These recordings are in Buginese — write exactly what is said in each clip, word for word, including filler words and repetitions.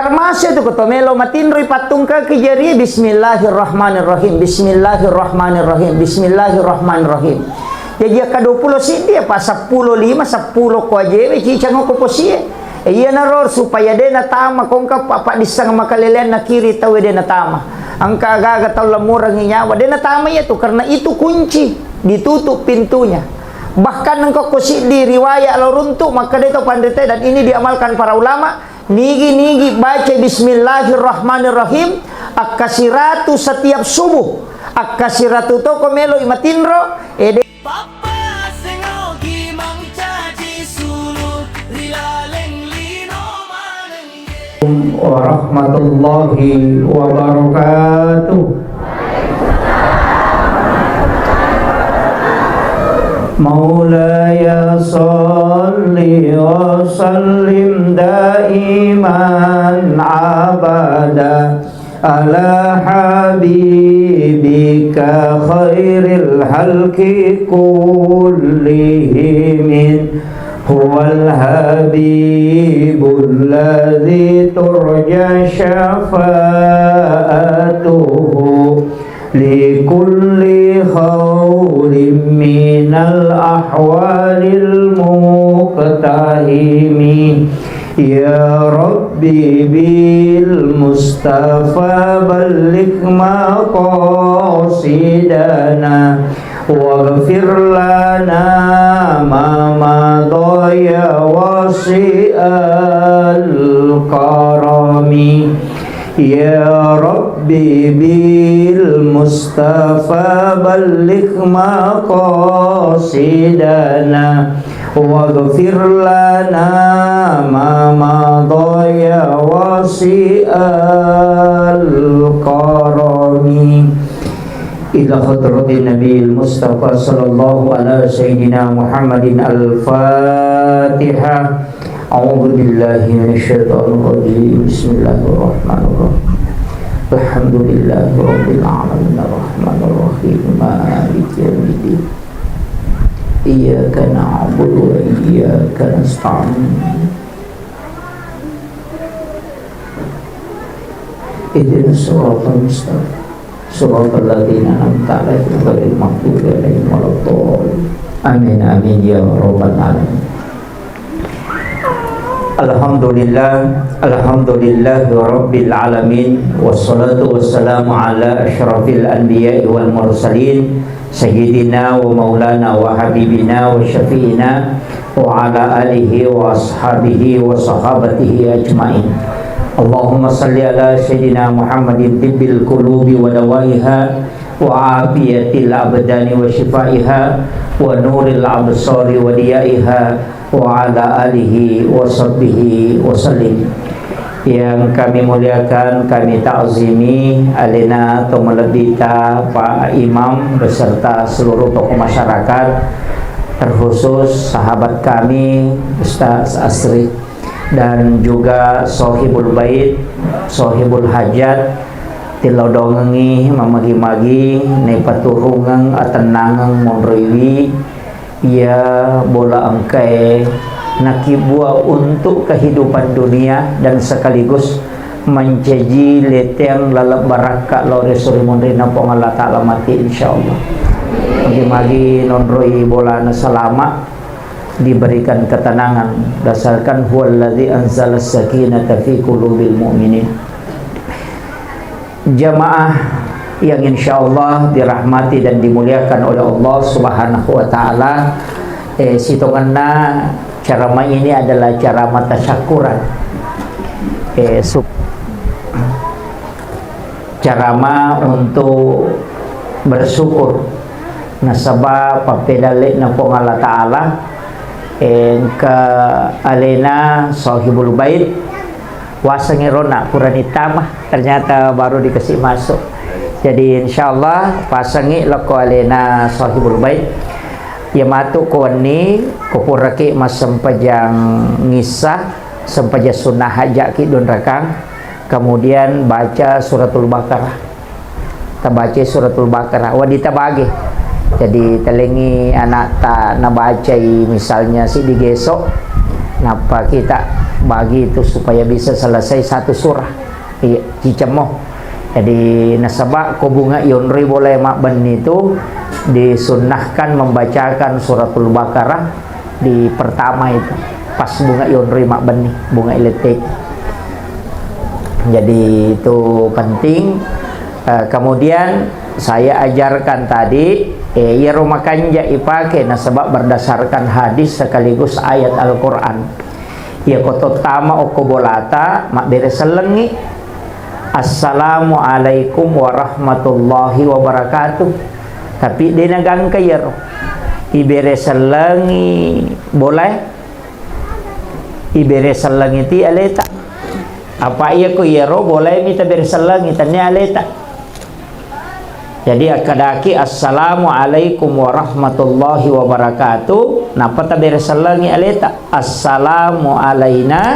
Termasuk itu ko to melo matinroi pattungkaki jari, bismillahirrahmanirrahim, bismillahirrahmanirrahim, bismillahirrahmanirrahim. Jaji akka dua pulo siddi apa seppulo lima, seppulo ko ajewe cicang ko posie. E, iyanaro supaya de natama kongka pa-, paddisseng makaleleanna kiri tau de natama. Engka agaga tau lamurangi nyawa de natama iya tu, karena itu kunci, ditutup pintunya. Bahkan engka ko siddi riwayat lao runtu makkeda to panrita, dan ini diamalkan para ulama, nigi-nigi baca bismillahirrahmanirrahim, akkasiratu setiap subuh, akkasiratu toko meloi matinro, ede. Pappa sengogi mancaji sulu ri laleng lino manengge. Warahmatullahi wabarakatuh. مولاي صل وسلم دائما أبدا على حبيبك خير الخلق كلهم. هو الحبيب الذي ترجى شفاعته لكل هول من الأهوال المقتحم. يا رب بالمصطفى بلغ مقاصدنا واغفر لنا ما مضى يا واسع الكرم. يا رب بالمصطفى بلغ مقاصدنا واغفر لنا ما مضى يا واسع الكرم. إلى حضرة النبي المصطفى صلى الله على سيدنا محمد الفاتحة. أعوذ بالله من الشيطان الرجيم. بسم الله الرحمن الرحيم. الحمد لله رب العالمين. الرحمن الرحيم. مالك يوم الدين. إياك نعبد وإياك نستعين. اهدنا الصراط المستقيم. صراط الذين أنعمت عليهم غير المغضوب عليهم ولا الضالين. آمين، آمين يا رب العالمين. الحمد لله، الحمد لله رب العالمين، والصلاة والسلام على أشرف الأنبياء والمرسلين، سيدنا ومولانا وحبيبنا وشفيعنا وعلى آله وأصحابه وصحابته أجمعين. اللهم صل على سيدنا محمد طب القلوب ودوائها وعافية الأبدان وشفائها ونور الأبصار وضيائها وعلى آله وصحبه وسلم. Yang kami muliakan, kami ta'zimi alena to malebbita Pak Imam beserta seluruh tokoh masyarakat, terkhusus sahabat kami Ustaz Asri dan juga Sohibul Bait, Sohibul Hajat, tillau dongengi mamagi-magi naipaturungeng atennangeng monroiwi iya bola engkae nakibbua untuk kehidupan dunia dan sekaligus mancaji leteang laleng barakka lao ri suri munrinna Puang Allah Ta'ala mati, insyaallah. Magi-magi nonroi bolana salama, diberikan ketenangan, dasarkan huwallazi anzala sakinata fi qulubil mu'minin. Jamaah yang insyaallah dirahmati dan dimuliakan oleh Allah Subhanahu wa Ta'ala, eh, sitongenna ceramah ini adalah ceramah tasyakuran. Eh, sup-, ceramah untuk bersyukur nasaba pappedalle'na Puang Allah Ta'ala, eh, engka alena Sohibul Bait, wasengngi rona purani tama, ternyata baru dikasih masuk. Jadi, insyaallah, pasengngi lokko alena Sohibul Bait. Iya matu ko wenni, ko puraki massempajang ngissa, sempajang sunnah hajaki dunrakang, kemudian baca suratul Baqarah. Tabaca suratul Baqarah, wedding tabage. Jadi, talengngi anakta nabacai misalnya siddi geso, Nappa kita bagi itu supaya bisa selesai satu surah. Iya, cicemmo. Jadi, nasaba ko bunga yonroi bolae mabbenni itu disunnahkan membacakan suratul Baqarah di pertama itu. Pas bunga yonroi mabbenni, bunga iletteki. Jadi, itu penting. Eh, kemudian saya ajarkan tadi, eh, iyaro makanja ipake nasaba berdasarkan hadis sekaligus ayat Al-Quran. Iyako tottama okko bolata, mabbere sellengngi, "Assalamualaikum warahmatullahi wabarakatuh." Tapi de nagangka iyaro. Ibere sellengngi bolae, ibere sellengngi ti aleta. Apa iyako iyaro bolae mi tabere sellengngi, tennia aleta. Jadi, akkadaki, "Assalamualaikum warahmatullahi wabarakatuh," nappa tabere sellengngi aleta. "Assalamu alaina,"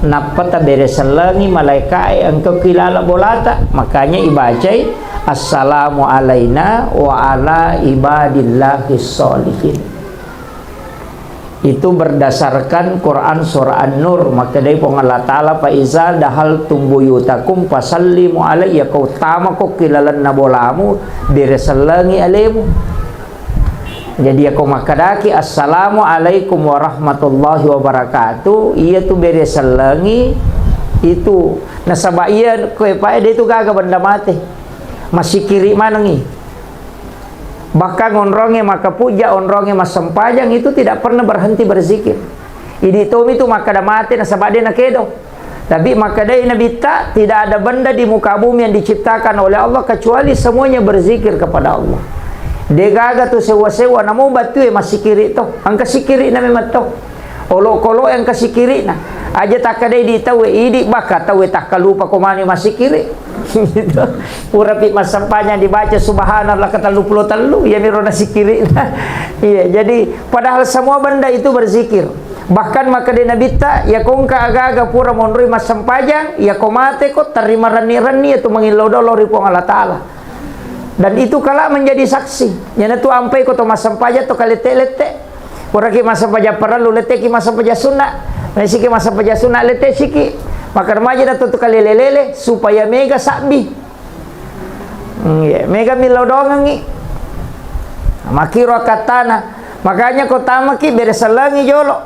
nappa tabere sellengngi malaikae engka ki lala bolata. Makanya ibacai, "Assalamu alaina wa ala ibadillahis sholihin." Itu berdasarkan Quran surah An-Nur. Makkedai Puang Allah Ta'ala, "Fa iza dahaltum buyutakum fasallimu alaihi." Iyako tamako ki lalenna bolamu, bere sellengngi alemu. Jadi, iyako makkedaki, "Assalamualaikum warahmatullahi wabarakatuh," iyatu bere sellengngi itu. Nasaba iya koe pae de tu gaga benda mate. Masikiri manengngi. Bahkan onrongnge makkapujja, onrongnge massempajang itu tidak pernah berhenti berzikir. Idi tomi tu makkeda mate nasaba de nakedo. Tapi makkedai Nabitta, tidak ada benda di muka bumi yang diciptakan oleh Allah kecuali semuanya berzikir kepada Allah. De gaga tu sewa-sewa, namo batue massikiri to, engka sikiri na memang to. Olokolo engka sikirina. Aja takkedai di tauwe, idi baka tauwe takkalupa ko mani massikiri. Gitu. Purapi massempajang dibaca subhanallah ke tellu pulo tellu, iya miro nasikirina. Iya, jadi padahal semua benda itu berzikir. Bahkan makkeda Nabitta, "Iyako engka aga-aga pura monroi massempajang, iyako mateko tarima renni-renni iyatu mangillau dolo ri Puang Allah Ta'ala." Dan itu kala menjadi saksi. Iyanatu ampai ko to massempajang to kalette-lette. Puraki massempajang parellu, letteki massempajang sunna. Maisiki massempajang sunna, lettesiki. Maka remaja na to tu kalele-lele supaya mega sabbi. Hmm, iya. Mega millau dongengi. Makiro kattana. Makanya ko tamaki bere sellengi jolo.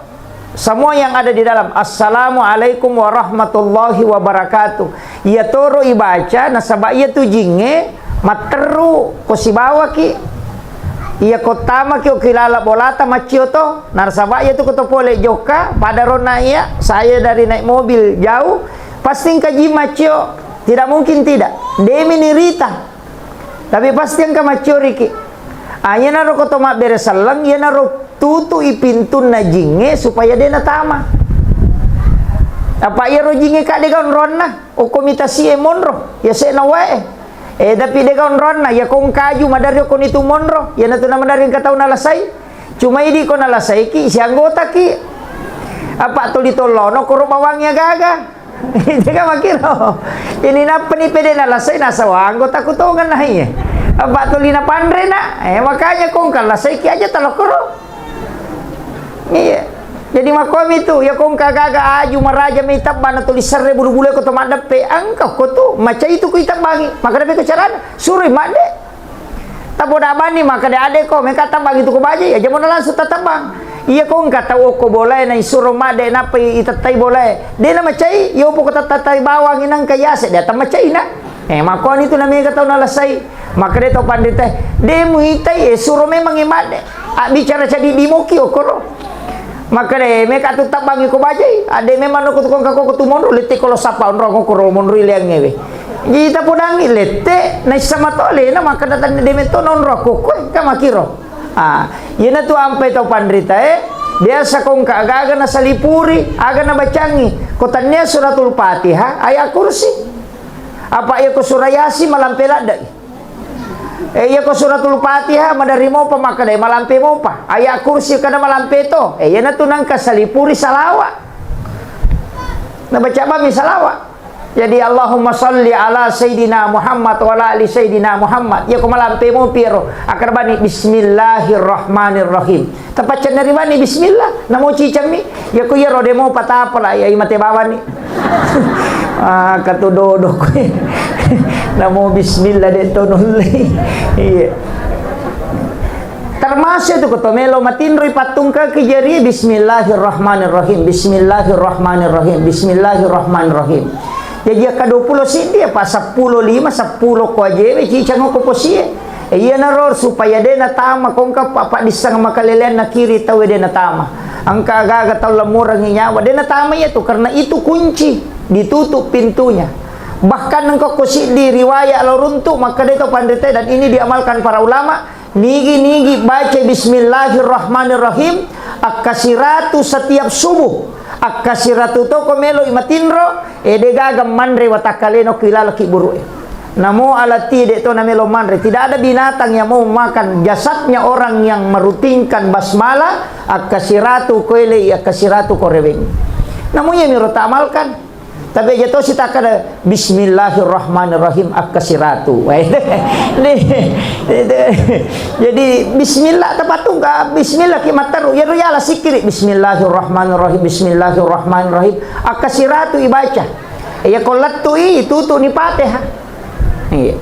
Semua yang ada di dalam, "Assalamualaikum warahmatullahi wabarakatuh." Iya toro ibaca, nasaba iya tu jingnge matteru ko sibawaki. Iya ko tamaki okilala bolata maccio to, nasaba iya tu ko to pole jokka, pada ronna iya, saya dari naik mobil jauh, pasti engka jing maccio, tidak mungkin tidak. Demi nirita. Tapi pasti engka maccioriki. Ah, iyanaro ko to mabbere selleng, iyanaro tutui pintunna jingnge supaya de natama. Apa iyaro jingnge ka de gaga onronna, okko mitasi'e monro, yase'na wae. Eh, tapi de gaga onronna, iyako engka aju maderri okkoni tu monro, iyanatu namaderri engka tau nalasai. Cuma idi ko nalasaiki, sianggotaki. Apa tuli tollono koro bawangi agaga. Jaga makiro. Ini nappani pede nalasai nasaba anggota ku tongeng naiye. Apa tuli napanre na? Eh, makanya ko engka lasaiki aja talokoro. Iya. Jadi makomi tu, iya ko engka gaga aju maraja mai tabbana tuli serre bulu-bulu ko to maddeppe, engka ko tu, macai tu ku itabbangi. Maka dape ko carana, suroi madde. Tapoda bani maka de ade ko, meka tabbang itu ko baja, iya jamona langsung tatabang. Iya ko engka tau okko bolae na isuro madde nappa itettai bolae. De na macai, yopo ko tatattai bawang inang ka yase, de atta macai na. Eh, makoni tu na mega tau nalasai. Maka de tau pandita, de muitai, eh, suro memang i madde. Ah, bicara cadi dimoki okoro. Makkeda, "Eh, meka tu tabbangi ko bajai, ade memang noko tu kongka koko tu monro, lette ko lo sapa onrong okoro monro ileangnge we." Jadi tapodangi lette, naissa mato alena, makkeda tanne de metto nonro koko, eh, ka makiro. Ah, iyana tu ampai tau panrita, eh, biasa kongka agaga nasalipuri, aga nabacangi, ko tannia suratul Fatihah, ayat kursi. Apa iya ko surah Yasin malampe ladde. Eh, iya ko suratul Fatihah maderri mopa makkeda malampe mopa. Ayat kursi kada malampe to. Eh, iyana tu nangka salipuri salawa. Nabaca bami salawa. Jadi, Allahumma salli ala Sayyidina Muhammad wa ala ali Sayyidina Muhammad. Iya ko malampe mopi ero, akkeda bani, "Bismillahirrahmanirrahim." Tapaccanna ri bani bismillah, namo cicammi. Iya ko iyaro demo patapala, iya mate bawani. Ah, katu dodo koe. Namo bismillah de to nulle. Iya. Termasuk itu ko to melo matinroi pattungkaki jari, "Bismillahirrahmanirrahim, bismillahirrahmanirrahim, bismillahirrahmanirrahim." Jaji akka dua pulo siddi apa seppulo lima, seppulo ko ajewe cicang ko posie. E, iyanaro supaya de natama kongka pa-, paddisseng makaleleanna kiri tau de natama. Engka aga-aga tau lamurangi nyawa de natama iyatu karena itu kunci, ditutup pintunya. Bahkan engka ko siddi riwayat lao runtu makkeda to panrita dan ini diamalkan para ulama, nigi-nigi baca bismillahirrahmanirrahim, akkasiratu setiap subuh, akkasiratu to ko meloi matinro, e de gaga manre watakkaleno ki lalaki buru'e. Namo alati de to namelo manre, tidak ada binatang yang mau makan jasadnya orang yang merutinkan basmalah, akkasiratu ko elei, akkasiratu ko rewengi. Namo iyamiro taamalkan. Tapi aja to sitakkada, "Bismillahirrahmanirrahim, akkasiratu." Wah, jadi bismillah tapatungka, bismillah ki matteru, iyaro yala sikkiri, "Bismillahirrahmanirrahim, bismillahirrahmanirrahim." Akkasiratu ibaca. Iya ko lettui, tutu ni Fatihah. Iya.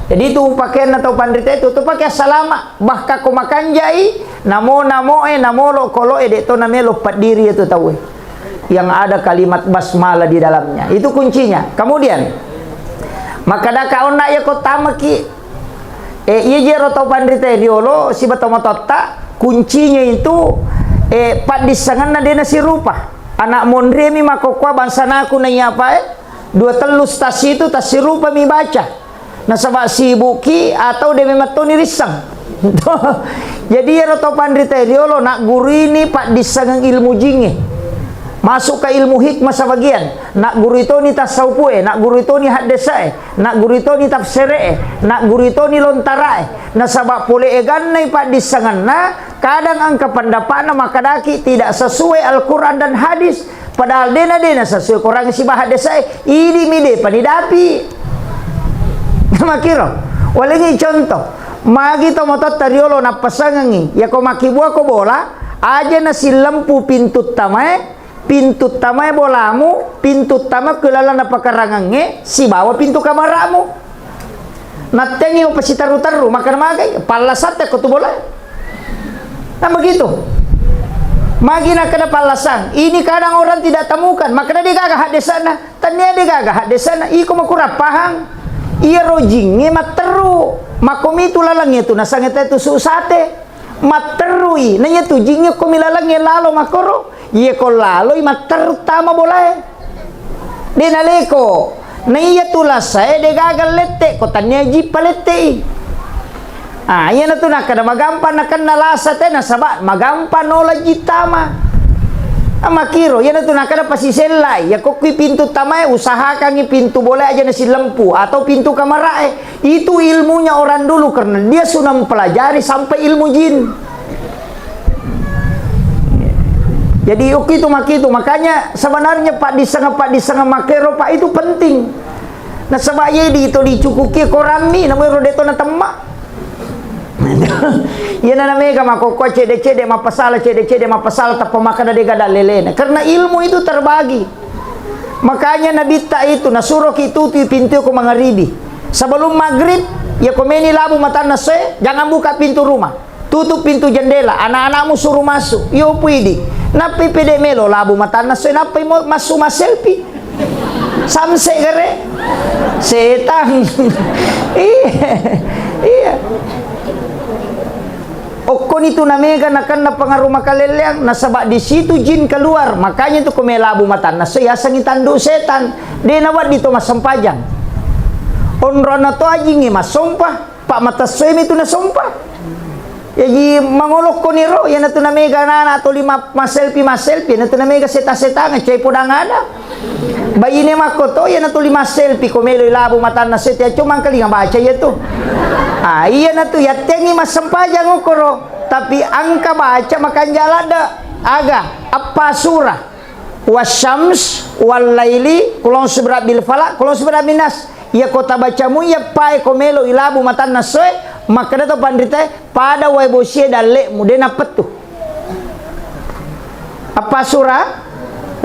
Jadi itu pakaianna tau panrita itu, tu pakai salama, bahkan ko makanjai, namo-namoe, namolo koloe, de to namelo paddiri itu taue. Yang ada kalimat basmalah di dalamnya. Itu kuncinya. Kemudian, makkadaka onna iya ko tamaki, e, iya jero tau panrita riolo, siba tau matotta, kuncinya itu, e, paddissengenna de nasirupa. Anak monremi makkokkoa bangsanaku naiya apa, e, dua tellu stasi itu tassirupami baca. Nasaba sibukki atau de memang toni risseng. Jadi iyaro to panrita riolo nagguruini paddissengeng ilmu jingnge. Masuk ke ilmu hikmah sebagian, naggurui toni tasawufue, naggurui toni haddesae, naggurui toni tafsere'e, naggurui toni lontarae. Nasaba pole egannai paddissengenna, kadang engka pendapatna makkadaki tidak sesuai Al-Quran dan hadis. Padahal dena, dena sesuai Korang sibawa haddesae, idi mi depa nidapi. Makiro, walengi contoh, magi to mototta riolo nappasangengi, yako makkibua ko bola, aja nasillempu pintu tamae, pintu tamae bolamu, pintu tama ku lalanna pakarangangnge, sibawa pintu kamaramu. Nattengi mapasiterru-terru, makkeda magai, pallasatte ko tu bola. Nah, begitu. Magi nakkeda pallasang. Ini kadang orang tidak temukan. Makkeda de gaga haddesana. Tania de gaga haddesana. Iko makurang pahang. Iya rojingnge matteru. Makomitu lalang itu nasangete tu susate. Matterui, na iya tu jingnge ko milalengnge lalo makkoro, iye ko laloi matterru tama bolae. De naleko, na iya tu lasae de gaga lette, ko tania jippa lettei. Ah, iyana tu nakkeda magampa nakenna lasa te nasaba magampa nola jittama. Ah, makkiro, iyana tu nakkeda pasisellai, iya ko kui pintu tamae usahakangi pintu bolae aja nasilempu atau pintu kamarae. Itu ilmunya orang dulu karena dia sudah mempelajari sampai ilmu jin. Jadi, oke itu maki itu. Makanya sebenarnya paddissengeng-paddissengeng makkero, Pak, itu penting. Nasaba iye di to dicukuki korammi, namu ero de to natemma. Iyana namega makkokkoe cede-cede mappasala, cede-cede mappasala, tappa makkeda de gaga lelena. Karena ilmu itu terbagi. Makanya Nabitta itu nasuroki tutui pintu ko mangaribi. Sebelum maghrib, iya ko meni labu matanna soe, jangan buka pintu rumah. Tutup pintu jendela, anak-anakmu suruh masuk. Iyo puidi. Nappi pede melo labu matanna soe, nappi mo-, massu masselfie. Samse gare. Setang. Iya. Iya. Okkoni tu namega nakenna pengaruh makalelleang, nasaba di situ jin keluar. Makanya tu ko melabu matanna so yasengi tanduk setan. De nawedding to massempajang. Onrona to ajingngi massompa, pa matessoi mi tu nasompa. Jaji mangolokko niro, iyana tu namega anak-anak toli ma-, masselfie, masselfie, iyana tu namega seta-setanga, cai podang ada. Baine makkoto, iyana tuli masselfie ko meloi labu matanna sete, cuma engkalinga baca iya tu. Ah, iyana tu yattengi massempajang okkoro, tapi engka baca makanja ladde. Aga, appa surah. Wasyams, wallaili, qul a'udzu birabbil falaq, qul a'udzu birabbin nas. Iya ko tabaca mu iya pae ko melo ilabu matanna essoe, makkeda to panritae, pada wae bosie dalle'mu, de nappettu. Apa sura?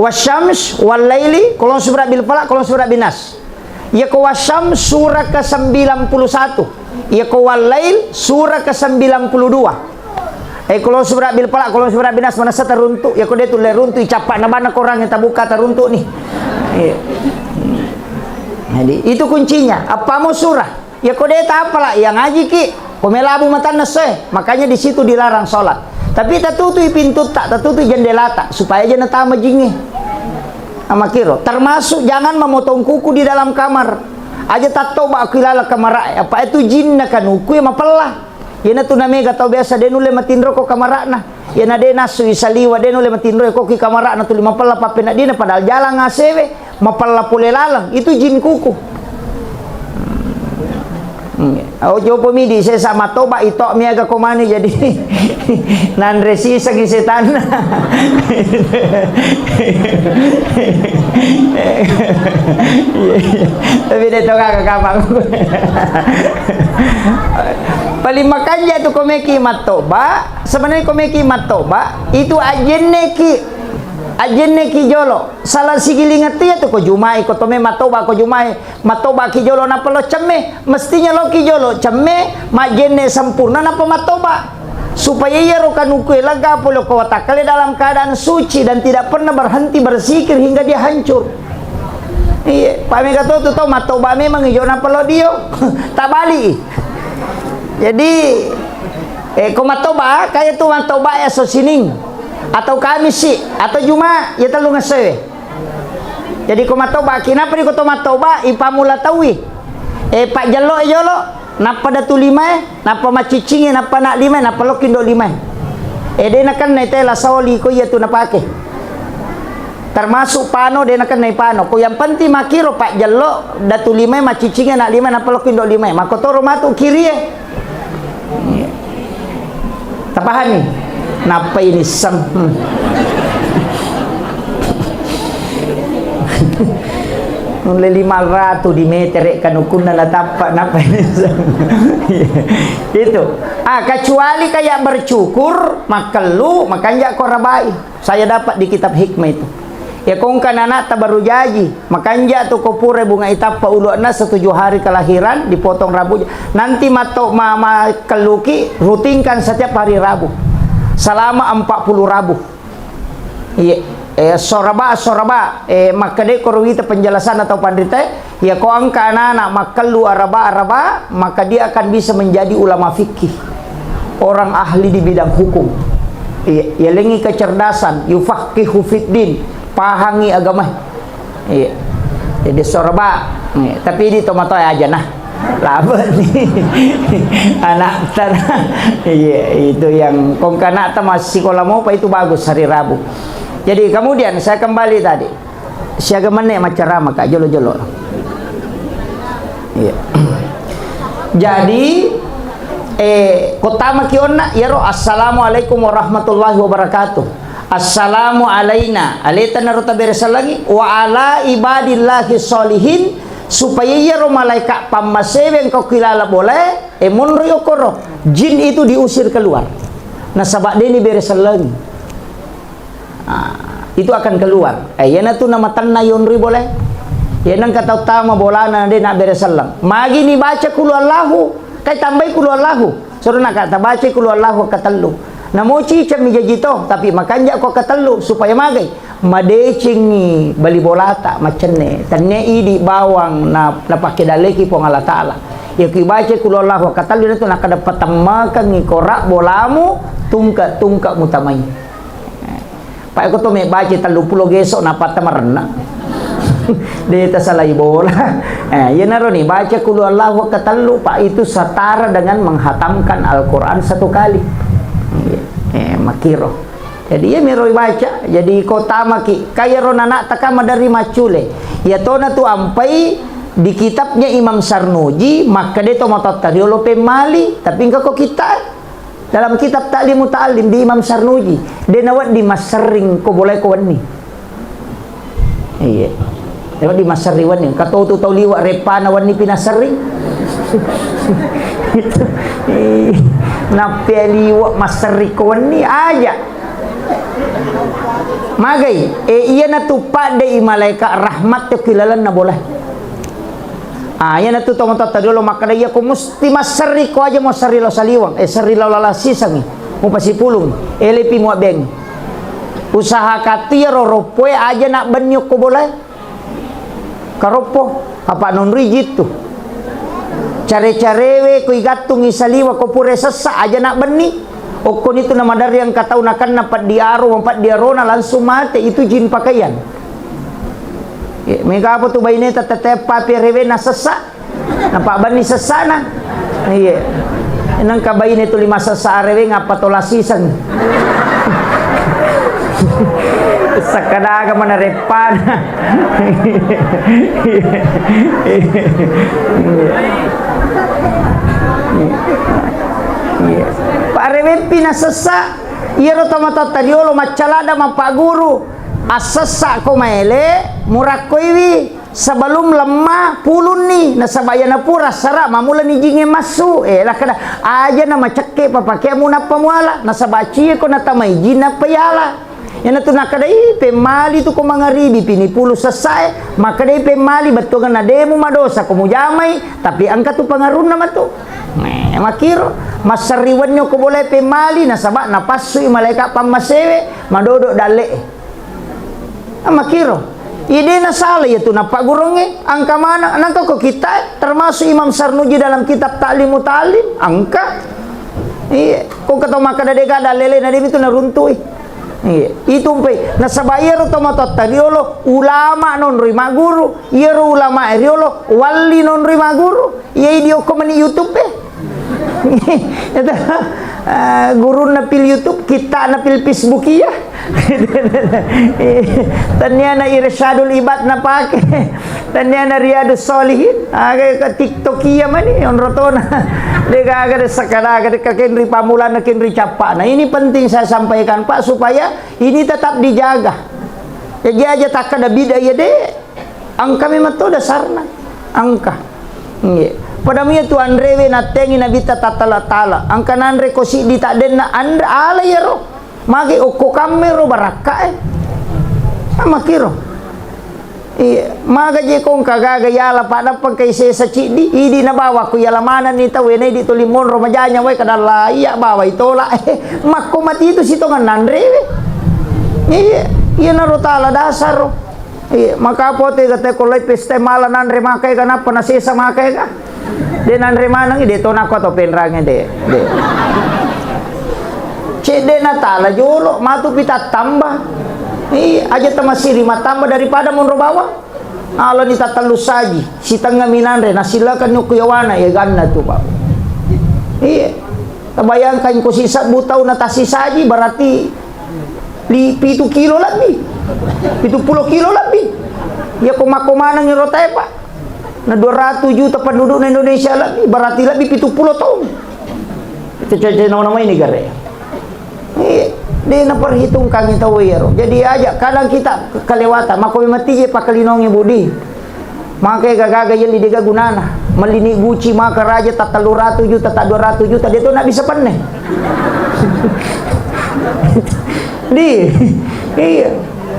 Wasyams, wallaili, qul a'udzu birabbil falaq, qul a'udzu birabbin nas. Iya ko Wasyam sura ke sembilan puluh satu. Iya ko Wallail sura ke sembilan puluh dua. Eh, qul a'udzu birabbil falaq, qul a'udzu birabbin nas, manessa teruntuk. Iya ko de tulle runtuk, icappa na bana korang tabuka teruntuk nih. Iya. Jadi, itu kuncinya. Apa mau surah? Iya ko de tapala, iya ngajiki. Ko melabu matanna essoe. Makanya di situ dilarang sholat. Tapi tatutui pintu tak, tatutui jendela tak, supaya aja natama jinge. Amakiro, termasuk jangan memotong kuku di dalam kamar. Aja tattoba aku ilala kamara, apa itu jinna kanuku ya mapella. Iyana tu namega tau biasa de nulle matinro ko kamarana. Iyana de nasu isaliwa de nulle matinro ko ki kamarana tuli mapella pappenadina padahal jalan asewe mapella pole laleng. Itu jin kuku. Hmm. Oh, jopo midi, saya sama toba, ito miaga komani jadi nanre siseng setan. Iya, iya. Tapi dia tahu kakak kapan. Paling makanja tu komeki matoba, sebenarnya komeki matoba, itu ajenneki, ajenneki jolo. Salah sigiling tu ya tu ko jumai, ko tome matoba ko jumai. Mattobaki jolo nappa lo cemme, mestinya loki jolo cemme, majjenne sempurna nappa mattoba. Supaya iyaro kanukue lega pole ko watakkale dalam keadaan suci dan tidak pernah berhenti berzikir hingga dia hancur. Iya, pamega to tu tau mattoba memang ijo nappa lo dio. Tabali. Jadi, eh, ko mattoba, kaya tu mattoba ya so sining atau Kamisi atau Juma, ya tellu ngessoe. Jadi ko mattoba, kinapa di ko to mattoba, ipamula taui. Eh, pajjello e jolo, nappa datu limae, nappa maciccingi, nappa nak limae, nappa lokki ndo limae. Eh, de nakenna tela soli ko iya tu napake. Termasuk pano, de nakenna pano. Ko yang penting makiro pajjello, datu limae, maciccingi, nak limae, nappa lokki ndo limae. Makotoro matu kirie. Tapahani? Nappai nisseng. Hmm. Nulle lima ratu di metere kanukunna natappa, nappai nisseng. Itu. Ah, kecuali kayak bercukur, makkellu, makanja ko rabai. Saya dapat di kitab hikmah itu. Ya, kongka nana'ta baru jaji, makanja tu ko pura bunga itappa ulu'na setuju hari kelahiran, dipotong rambutnya. Nanti matto-, ma-, makelluki, rutinkan setiap hari Rabu. Selama empat puluh Rabu. Iya, eh, soraba, soraba, eh, makkeda ko ruwita penjelasan atau pandrita, ya, ko engka anak-anak makkellu araba-araba, maka dia akan bisa menjadi ulama fikih. Orang ahli di bidang hukum. Iya, yalengi kecerdasan, yufaqihu fid din, pahangi agama. Iya. Jadi sorba. Iya. Tapi di tomatoa aja nah. Laba ni. Anak tanah. Iya, itu yang kongkana ta masih sekolah mau apa itu bagus hari Rabu. Jadi kemudian saya kembali tadi. Siaga menne maccarama ka jolo-jolo. Iya. Jadi, eh, kottamaki onna, iyaro, "Assalamualaikum warahmatullahi wabarakatuh. Assalamu alaina," aleta naro tabere sellengi, "wa ala ibadillahi sholihin," supaya iyaro malaika pammasewe engka kilala bolae, eh, monro yokkoro, jin itu diusir keluar. Nasaba deni bere sellengi. Ah, itu akan keluar. Eh, iyana tu namatenna yonri bolae. Iyana engka tau tama bolana de nabbere selleng. Magi ni baca kulu Allahu, kai tambai kulu Allahu. Soro naka tabaca kulu Allahu katellu. Namo ciceng mi jaji to, tapi makanja ko katellu supaya magai. Madecengi bali bolata macenne. Tenne idi bawang na, napake daleki Puang Allah Taala. Ya ki baca kulu Allahu katellu itu nakada patemmakengi kora bolamu tungka-tungka mutamai. Pak, ko to mebbaca telluppulo geso napatta marenna. De tasalai bola. Eh, iyanaro ni baca kulu Allahu katellu, Pak, itu setara dengan menghatamkan Al-Quran satu kali. Eh, makiro. Jadi iya miro baca. Jadi ko tamaki, kayaro nana takama dari macule. Iya tona tu ampai di kitabnya Imam Sarnuji, maka de to matotta riolo pemmali, tapi engka ko kita Dalam kitab Ta'lim Muta'allim di Imam Sarnuji, de nawedding masserring ko bolae ko wenni. Iya. Emang di masserri wenni, katotu tau liwa' reppana wenni pi nasserri. Itu, iya. Nappe liwa' masserri ko wenni aja. Magai, e, iyanatu paddei malaika' rahmat te ki lalenna bola. Ah, iyanatu tomatoatta riolo makkeda, iya ko musti masserri ko aja mo serri lao saliweng, eh, serri lao lala sisengngi, mupasipulung, elepi muabbeng. Usaha katu iyaro roppoe aja nabbenni okko bolae. Karoppo, apa nonroi jittu. Care-carewe ko igattungi saliweng ko pura sessa aja nabbenni. Okkonitu namaderri engka tau nakenna peddi aro, mapeddi arona langsung mate, itu jin pakaian. Ye, mega apa tu baineta tette papi rewe na sessa. Napabbanni sessana. Iya. Nengka baine tuli masessa areweng apa tola siseng. Sekkadaga mana reppana. Iya. Iya. Pak reweppi nasessa, iyaro tomatoatta riolo maccalada mappaguru. Assessa ko maele, murakkoiwi. Sebelum lemma pulunni, nasaba iyana pura sara mamulani jingnge massu. Eh, lakkeda, aja na macekke papakeammu nappa muala, nasaba cie ko natamai jin nappa yala. Iyanatu nakkeda, ih, pemmali tu ko mangaribi pini pulu sessae, makkedai pemmali bettuanna demu madosa ko mujamai, tapi engka tu pengaruhna matu. Eh, makiro, masserri wenni ko bolae pemmali, nasaba napassui malaika pammasewe, madodo dalle'e. Ah, makkiro. Iya, de' nasala iya tu nappagguruangnge, engka maneng, nengka ko kittae, termasuk Imam Sarnuji dalam kitab Ta'lim Muta'allim, engka. Iya, ko engka tau makkeda de' gaga dalle'na, de' mitu naruntui. Iya, itu mpe. Nasaba iyaro tomatoatta riolo, ulama nonroi magguru, iyaro ulama e riolo, walli nonroi magguru. Iya, idi okko mani YouTube e. Itu, eh, gurunna pil YouTube, kittana pil Facebook iya. Tenniana Irsyadul Ibad napake. Tenniana Riyadus Shalihin. Aga ke TikTok iya mani, onrotona. De' gaga de' sekkadaga de' kenri pammulana kenri cappana. Ini penting saya sampaikan, Pak, supaya ini tetap dijaga. Jaji aja takkeda bid'ah iya de'. Engka memang to dasarna. Engka. Nggih. Pada muya tu anrewe nattengi Nabitta tattala-tala. Engka nanre ko siddi taddenna anre ala iyaro. Magi okko kammero barakka e. Makkiro. Iya, maga je ko engka gaga yala pada pengkai sesa ciddi, idi nabawa ko yala manenni tau e, na idi tuli monro majanya wae kadalla iya bawa itola. Makko mati itu sitongan nanrewe. Iya, iyanaro tala dasaro. Iya, maka pote ga te ko lai pesta mala nanre maka ega nappa nasesa maka ega. De' nanre maneng, de' to nako to penrange de'. De'. Cedde' na tala jolo, matu pi tattamba. Iya, aja tamasiri mattamba daripada monro bawang. Alani tattellu saji, sitengnga mi nanre, nasilakan nukku yawana, ya ganna tu, Pak. Iya. Tabayangkan ko sisebbu tau na tasisaji, berarti li-, pitu kilo lebbi. Pitu pulo kilo lebbi. Iya ko makko maneng iro tae, Pak. Na dua ratus juta pendudukna Indonesia lebbi, berarti lebbi pitu pulo taung. Itu cece nama ini gare. Iya, de' naperhitungkan tau iyaro. Jadi aja kadang kita kelewatan, makko mati je pakkalinongi budi. Maka gaga-gaga yelli de' gaga gunana. Mellini guci maka raja ta tellu ratu juta, ta dua ratu juta, de' to na bisa penne. Di, iya.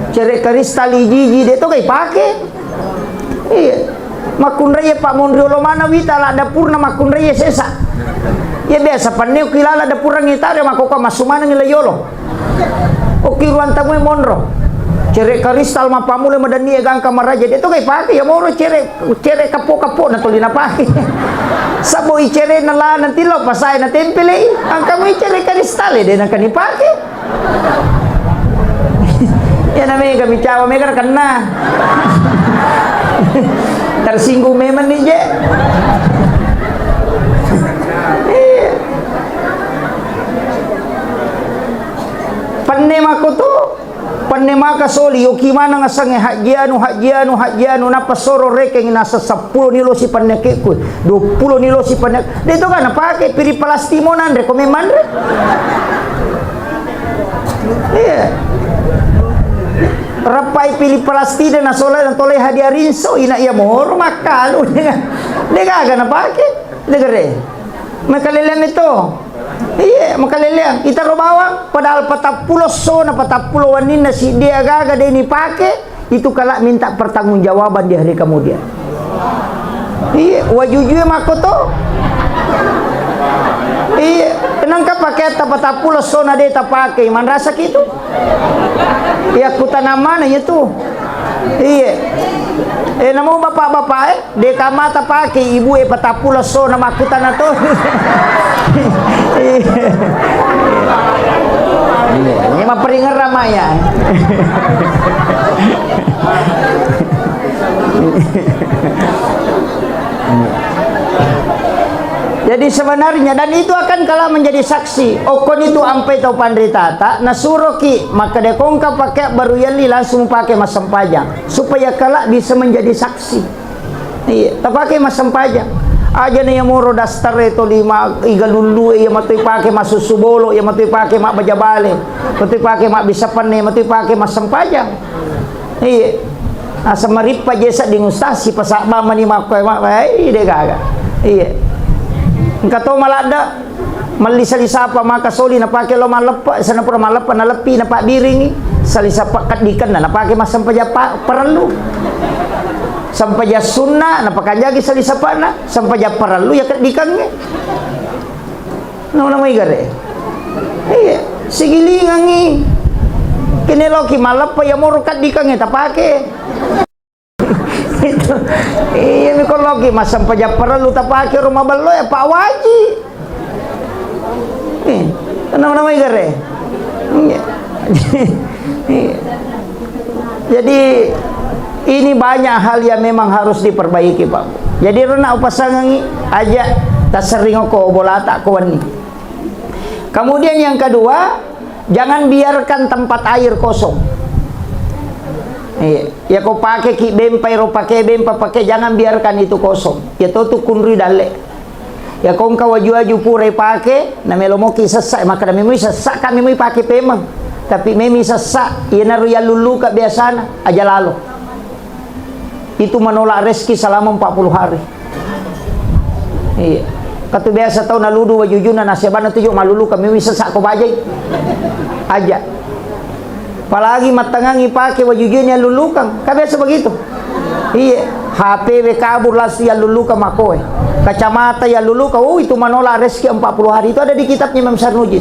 Cere' karistal iji-iji de' to ga ipake. Iya. Makkunrai pa monri olo mana wita la dapurna makkunrai sesa. Iya biasa penne ki lala dapurang itare makkokko massu maneng la yolo. Okki ruang tamu e monro. Cere' karistal mappammula madanni e gangka maraja de' to ga ipake iya moro cere', cere' kappo-kappo na tuli napake. Sabo i cere' na la nanti lo pasae na tempelei. Angka mu i cere' karistal e de' nangka nipake. Iya na mega micawa mega na kenna. Tersinggung memang ni je. Iya. Penne mako tu, penne maka soli, yoki maneng asengnge hajji anu, hajji anu, hajji anu, nappa soro rekeng nasa seppulo ni losi penne kekku, dua pulo ni losi penne, de' to ga napake piri palasti mo nanre, ko memang re. Iya. Rappai pili palastide nasola natolai hadiah rinso, ina iya moro makkalu. De gaga napake. De gere. Makaleleang itu. Iye, makaleleang. Itaro bawang, padahal patappulo essona, patappulo wenninna siddi aga-aga de nipake, itu kala minta pertanggungjawaban di hari kemudian. Iye, wajujue makko to. Iye, nengka pakeatta patappulo essona de tapake, manrasaki itu. Iya, kutana mana iya tu? Iye. Eh, namo bapak-bapak, eh, de kamata pake ibu e patappulo essona makkutana to. Iye. Iye, ini mah peringeran maya. Jadi sebenarnya, dan itu akan kala menjadi saksi. Okkoni tu ampai tau panritata, nasuroki, makkeda ko engka pake baru yelli langsung pake massempajang, supaya kala bisa menjadi saksi. Iya, tapake massempajang. Aja na iya moro daster e to lima, iga lullu e, iya matoi pake massussu bolo, iya matoi pake mabbaja bale, matoi pake mabbissa penne, matoi pake massempajang. Iya. Asa marippa je sedding ustaz, sipasabba mani makkoe ma-, eh, de gaga. Iya. Engka to maladde, melli salisapa maka soli napake lo malleppe, sana pura malleppe naleppi napabbiringi, salisapa keddikenna napake massempajang pa-, parellu. Sempajang sunna napakanjaki salisapana, sempajang parellu ya keddikengnge. Nauna mai gare. Iya, sigilingangi. Kene loki malleppa ya moro kaddikangnge tapake. Itu. Iya, mi ko loki massempajang parellu tapake ro mabello ya, Pak Waji. Eh, nauna mai gare. Iya. Iya. Jadi, ini banyak hal yang memang harus diperbaiki, Pak. Jadi, rona upasangengi aja tasering ko bolata ko wenni. Kemudian yang kedua, jangan biarkan tempat air kosong. Iya, ya ko pake ki bempa ro pake bempa pake, jangan biarkan itu kosong. Ya to tu kunrui dalle. Ya ko engka waju-waju pura ipake, na melo moki sessa, makkeda memui sessa ka memui pake pemeng. Tapi memui sessa, iyanaro yallulluka biasana, aja lalo. Itu menolak rezeki selama empat puluh hari. Iya. Katu biasa tau naludu wajujuna nasabana tuju malulluka memui sessa ko bajai. Aja. Apalagi mattangangi pake wajujue ni allulukang. Kan biasa begitu. Iya, H P we kabur langsung yallulukang makoe. Kacamata yallulukang, oh, itu menolak rezeki empat puluh hari. Itu ada di kitabnya Imam Sarnuji.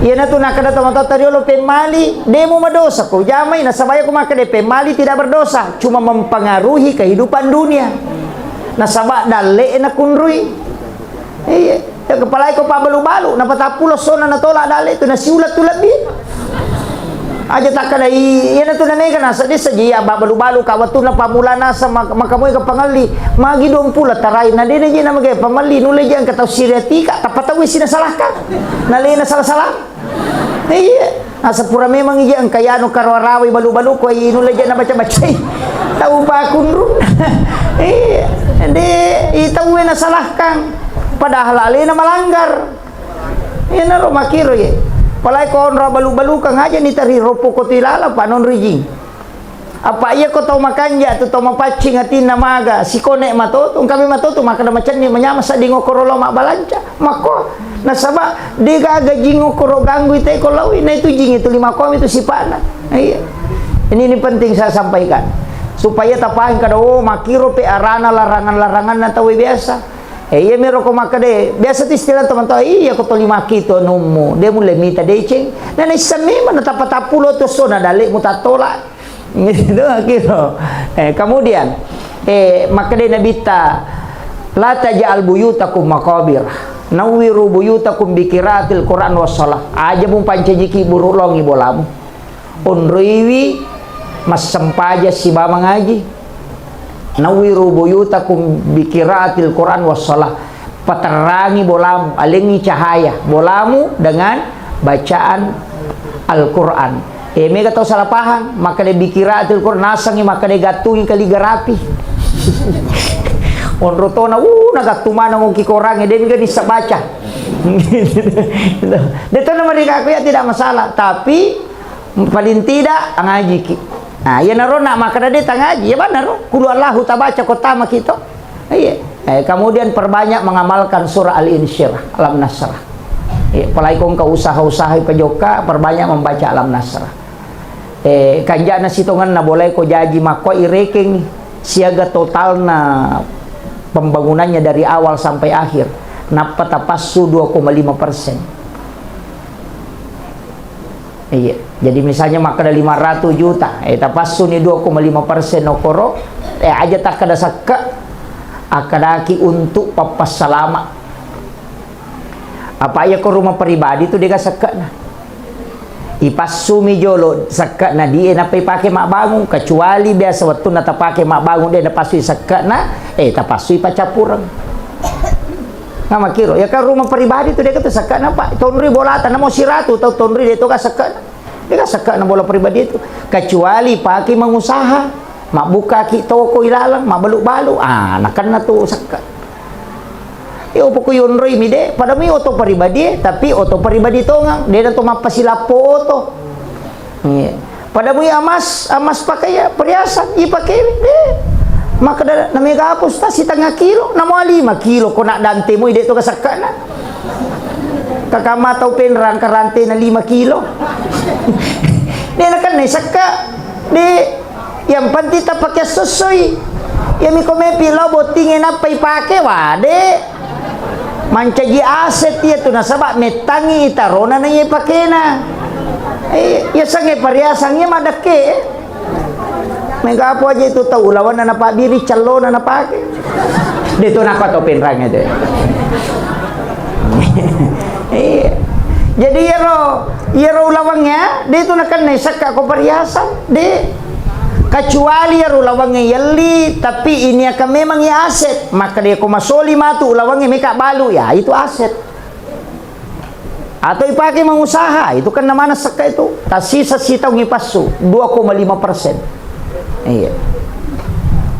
Iyanatu nakkeda tomatoatta riolo pemmali, demo madosa ko jamai, nasaba iya ko makkeda pemmali tidak berdosa, cuma mempengaruhi kehidupan dunia. Nasaba dalle nakunrui. Iya. Ya, kepalai ko pabbalu-balu, napatappulo sona natolak dalle tu, nasiulat tu lebbi. Aja takkadai, iyanatu namega naseddi seji, ya, babbalu-balu ka wettunna pammula nasa mak-, makamoi ka pangelli, magi duampulo tarai, na dena je namega pamelli, nulle je engka tau siriatika, tappa tau isi nasalahkan. Nalena salah-salah. Iya, nasapura memang ije engka yanu karawa-rawai balu-balu ko inulle je nabaca-bacai. Tau pakunrung. Iya, de, i tauwe nasalahkan. Padahal alena malanggar. Iyanaro makkiro ye. Palai ko onro balu-balukang aja ni tari roppo ko tu ilala pa nonri jing. Apa iya ko tau makanja tu tau mapaccing atinna maga, sikone matoto, engka mi matoto makkeda macenni manyameng sedding okkoro lao mabbalanca, makko. Nasaba de gaga jing okkoro ganggui te ko laui, na itu jing itu lima komi tu sipana. Iya. Ini, ini penting saya sampaikan. Supaya tapahang kada, oh, makkiro pe arana larangan-laranganna tau biasa. Eh, iya miro ko makkeda, biasa tu istilah teman-teman, iya ko toli makki tu anummu, de mulle mita deceng. Nana isseng memang na tappa tappulo tu sona dalle mu tattola. Gitu, gitu. Eh, kemudian, eh, makkedai Nabitta, "La taj'al buyutakum maqabir. Nawwiru buyutakum bi qiraatil Qur'an was shalah." Aja mupancajiki buru longi bolamu. Onroiwi massempajang sibawa mangaji. Nawwiru buyutakum bi qiraatil Qur'an was shalah. Paterrangi bolamu, alengi cahaya bolamu dengan bacaan Al-Quran. Eh, mega tau salah paham, makkeda bi qiraatil Quran, nasengi makkeda gattungi kaligrafi. Onro tona, uh, nagattu mana ngoki korangnge, de mega nissa baca. De tona mereka aku ya tidak masalah, tapi Paling tidak, angajiki. Nah, iyanaro na makkeda de tangaji, ya banaro. Qul huwallahu tabaca ko tamaki to. Iya. Eh, kemudian perbanyak mengamalkan surah Al-Insyirah, Alam Nasrah. Iya, apalagi ko engka usaha-usaha pajokka, perbanyak membaca Alam Nasrah. Eh, kanjana sitongenna boleh ko jaji makko irekeng siaga totalna pembangunannya dari awal sampai akhir. Nappa tapassu dua koma lima persen. Iya, jadi misalnya makkeda lima ratus juta, eh, tapassuni dua koma lima persen okkoro, eh, aja takkeda sekke, akkedaki untuk pappassalama. Apa iya ko rumah pribadi tu dega sekkena. Ipassumi jolo sekkena die nappa ipake mabbangung, kecuali biasa wettunna tapake mabbangung de napassui sekkena, eh, tapassui paccappureng. Nah, makkiro, ya kan rumah pribadi tu dega tu sekkena, Pak. Tonri bolata, namo siratu tau tonri de to ka sekkena. Dega sekkena bola pribadi tu. Kecuali pake mengusaha, mabbukaki toko ilaleng, mabbalu-balu. Ah, nakenna tu sekke. Yo poko yonroi mi de, pada mi oto pribadi, tapi oto pribadi tongang, de na to mappasilappo oto. Iya. Pada mui amas, amas pakaian, perhiasan, ipake de. Makkeda na mega apa Ustaz, setengah kilo, namo lima kilo, ko nak dante mui de to ka sekkena. Kakama tau penrang karantena lima kilo. De nakenna sekke, de. Yang penting tapake sessoi. Iya mi ko mepi lao bottingnge nappa ipake, wade. Mancaji aset iya tu nasaba mettangi itarona na iya pakena. Eh, iya sange pariasang iya maddekke. Mega apa aja itu tau lawanna napabbiri cellona napake. De to napa to penrangnge de. Iya. Jadi iyaro, iyaro ulawengnya, de tu nakenna sekka ko pariasang, de. Kecuali iyaro ulawengnge yelli, tapi ini akan memang ya aset. Maka de ko masoli matu ulawengnge meka balu, ya itu aset. Atau ipake mengusaha, itu kan namanya sekka itu. Tasisa sitaung ipassu, dua koma lima persen. Iya.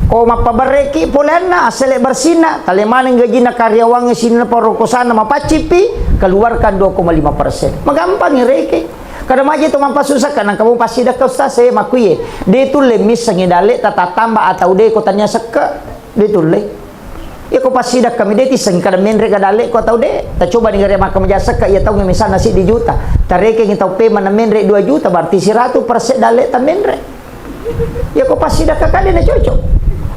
Ko mappabareki poleanna, assele bersihna, tale maneng gajinna karyawangnge sininna parokkosanna mapaccippi, keluarkan dua koma lima persen. Magampang ireke. Kada maje to mappassu sekka, nangka mu passidekka ustaz, eh, makkuye. De tulle missengi dalle ta tatamba atau de ko tania sekka. De tulle. Iya ko passidekka mi de tisseng kada menre ga dalle ko atau de. Tacoba ni gare makkamaja sekka iya taungnge misalna siddi juta. Tarekengi tau pemana menre dua juta berarti siratu persen dalle ta menre. Iya ko passidekka kade na cocok.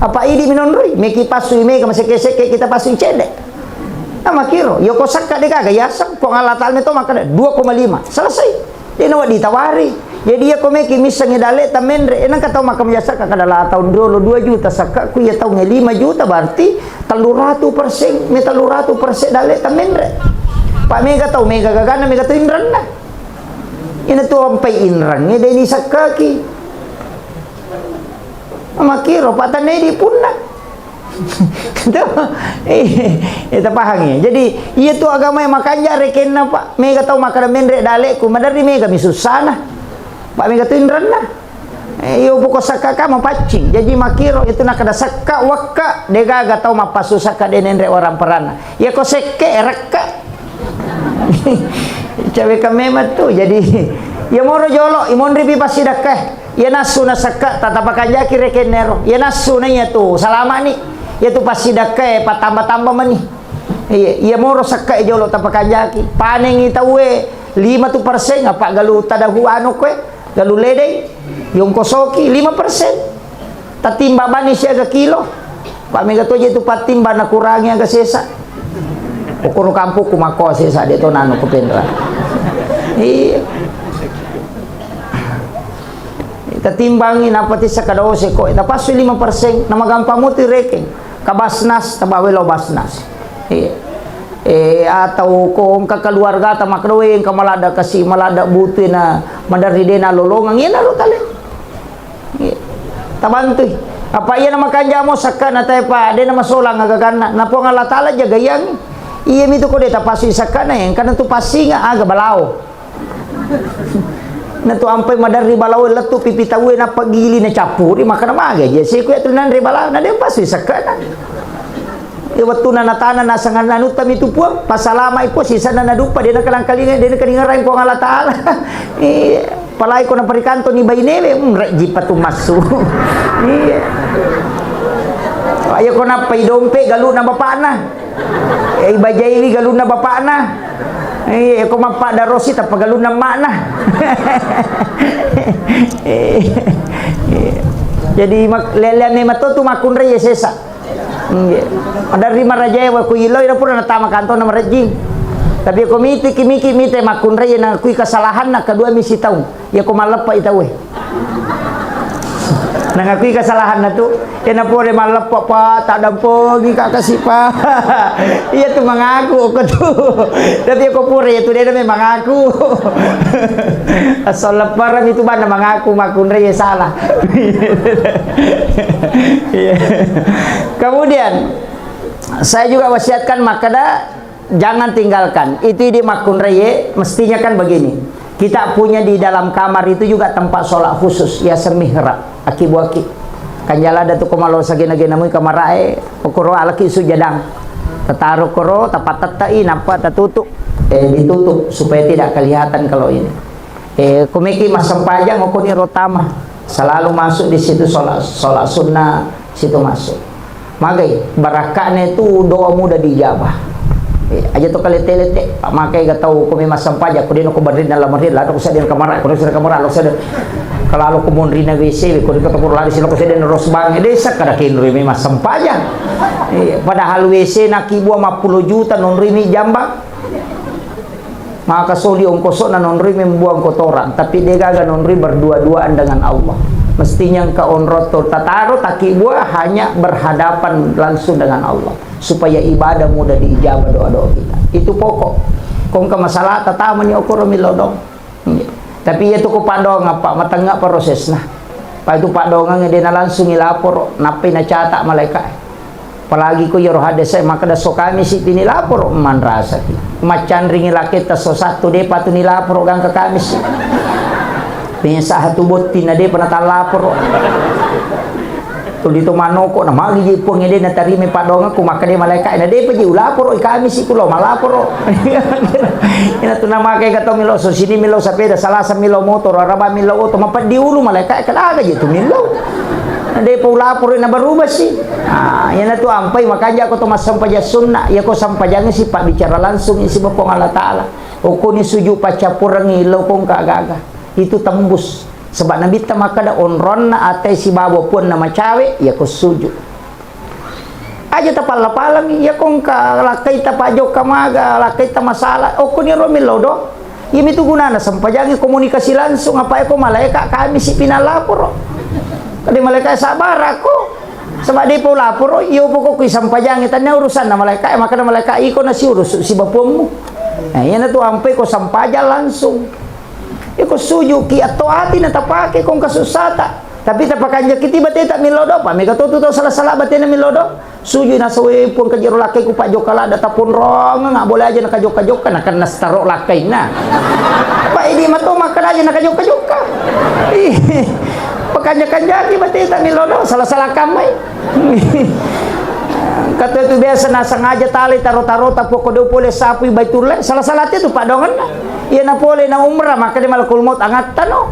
Apa idi minonroi, meki passu mega masekke-sekke kita passu cedde. Nah, makiro, iya ko sekka de gaga yaseng, Puang Allah Ta'ala meto makkeda dua koma lima. Selesai. De nawedding tawari. Jadi iya ko meki missengi dalle ta menre, eh, nangka tau makkamaja sekka kada la taung riolo dua juta sekka, ku iya taungnge lima juta berarti telluratu persen, me telluratu persen dalle ta menre. Pa mega tau, mega gaganna, mega tu inrenna. Ina tu ampai inrengnge de ni sekkaki. Makiro, pa tanne di punna. Tuh, eh, eh, tapahangi. Jadi, iya tu agama yang makanja rekenna, Pak. Mega tau makkeda menre daleku, maderri mega mi sussana. Pak mega tu inrenna. Eh, iyo poko sakka ka mapaccing. Jadi makiro itu nakkeda sakka wakka, degaga tau mappassu sakka de nenre warang peranna. Iya ko sekke, rekka. Cawe ka memang tu. Jadi, iya moro jolo, imonri pi passidakka. Iya nassu na sakka, tatapakanjaki rekennero. Iya nassu na iya tu, salamani. Iya tu passidakka e, patamba-tamba mani. Iya, iya moro sakka e jolo tapakanjaki. Panengi tauwe, lima tu perseng, apa galu tadahu anu koe, galu ledei, yongkosoki, lima persen. Tatimba bani siaga kilo. Pak mega toje tu patimba nakurangi aga sesa. Okoro kampukku makko sesa de to nanu ko penra. Iya. Tatimbangi napa tissa kada ose ko, tapassu lima persen, na magampang mutu rekeng. Ka Basnas, tabawe lo Basnas. Iya. Eh, atau ko engka keluarga ta makdoe engka malada kasi, malada butu na maderri de na lolongang, iya na lo tale. Iya. Tabantui. Apa iya na makanja mo sakka na tae pa, de na masolang agaganna. Na Puang Allah Taala jagaiangi. Iya mitu ko de tapassu sakka na, engka na tu passinga aga balao. Na tu ampai maderri balao lettu pipi tauwe nappa gili na cappuri, makkana maga je siku ya tu nanre balao, na de passu sakka na. Wettuna natana naseng anutta mitu Puang, pasalama'i Puang, sisenna naduppa, de' nakalangkalinga, de' nakalingerai Puang Allah Ta'ala. Iya. Apalagi ko naparikantoni bainewe, mm, rejji patu massu. Iya. Iya ko nappai dompe galuna bapakna. Eh, ibajaiwi galuna bapakna. Iya, ko mappada rosi tappa galuna emakna. Iya. Jadi mak-, leleanne mato tu makkunrai ya sesa. Nggih. Maderri marajae wa ku iloi na pura natama kantona marejjing. Tapi ko miti ki miki mite makkunrai na kui kesalahan na kedua misi tau. Ya ko malleppa i tauwe. Nangakui kesalahan na tu, ya na pura malleppa pa tak dampogi kak kasi pa. Iya tu mangaku ko tu. Tapi ko pura ya tu de' na mangaku. Asal lepparang itu bana mangaku makkunrai ya salah. Iya. Kemudian, saya juga wasiatkan makkeda, jangan tinggalkan. Itu ide makkunraie, mestinya kan begini. Kita punya di dalam kamar itu juga tempat sholat khusus, ya semihrab, aki buaki. Kan jala ada tu ko malo sagena-gena mui kamarae, okoro alaki sujadang. Tataro koro, tapatettai, nappa tatutup. Eh, ditutup supaya tidak kelihatan kalau ini. Eh, kumeki massempajang, okoni rotama. Selalu masuk di situ sholat, sholat sunnah, situ masuk. Magai, barakka'na itu doa mudah diijabah. Eh, aja to kalete-lete, makai ga tau kumi massempajang, ko deno ko banrinna lamari, lado ko sadin kamara, ko sadin kamara, lo sadin. Kalau lo ko monrina W C, ko dito ko lari silo ko sadin ros bang, desa kada kenrui mi massempajang. Eh, padahal W C na kibua mappulo juta nonrui mi jambang. Maka soli ongkosokna nonroi membuang kotoran, tapi de gaga nonroi berdua-duaan dengan Allah. Mestinya engka onrong to tataro takibua hanya berhadapan langsung dengan Allah, supaya ibadah mudah diijabah doa-doa kita. Itu pokok. Ko engka masalah tatamani okoro milodong. Tapi iya tu ko padong apa matengnga prosesna. Pa itu padongang de na langsung ilaporo, nappai nacata malaika. Apalagi ko iyaro hadese makkeda so Kamisi pi nilaporo, manrasaki. Maccanringi laketta so Sattu, depa tu nilaporo gangka Kamisi. Mesa hatu botting na depa natallaporo. Tuli to manoko na magi je Puang ede natarima padongengku, makkeda malaika na depa je ulaporo i Kamisi ku lo malaporo. Ina tu namakai gato milo so sini milo sapeda, Salasa milo motoro, Araba milo oto, mapeddi ulu malaika kada aga je tu milo. Na depa ulaporo na berubah si. Ah, iyana tu ampai makanja ko to massempajang sunna, iya ko sempajangnge si pabbicara langsung isi Puang Allah Taala. Okoni sujud paccappurengngi lo ko engka aga-aga. Itu tembus. Sebab Nabitta makkeda onronna atai sibawa puanna macawe, iya ko sujud. Aja tapalla-pallangi, iya ko engka lakkaita pajokka maga, lakkaita masalah, okkoniro millau do. Iyami tu gunana sempajangnge komunikasi langsung, apa eko malaeka Kamisi pi nalaporo. Kade malaeka sabara ko. Saba depa ulaporo, iyo poko kui sempajangnge, tania urusanna malaeka, makkeda malaeka iko nasiurus sibawa puammu. Nah, iyana tu ampai ko sempajang langsung. Iko suju ki atto ati na tapake ko engka sussata. Tapi tapakanjaki ti bateta millau do, pa mega to tu tau sala-sala batena millau do. Sujui nasau, "Eh, Puang, kajiro lakkai ku pajokka ladda taponrongeng, ah, boleh aja nakajokka-jokka, nakenna setaro lakkainna." Pa idi mato makkeda aja nakajokka-jokka. Ih, pakanja-kanjaki bateta millau do, sala-sala kammai. Kata itu biasa nasengaja tali taro-taro tapoko do pole sapui Baitullah, sala-sala te tu padongenna. Iyana pole na umrah, makkeda malakul maut angattano.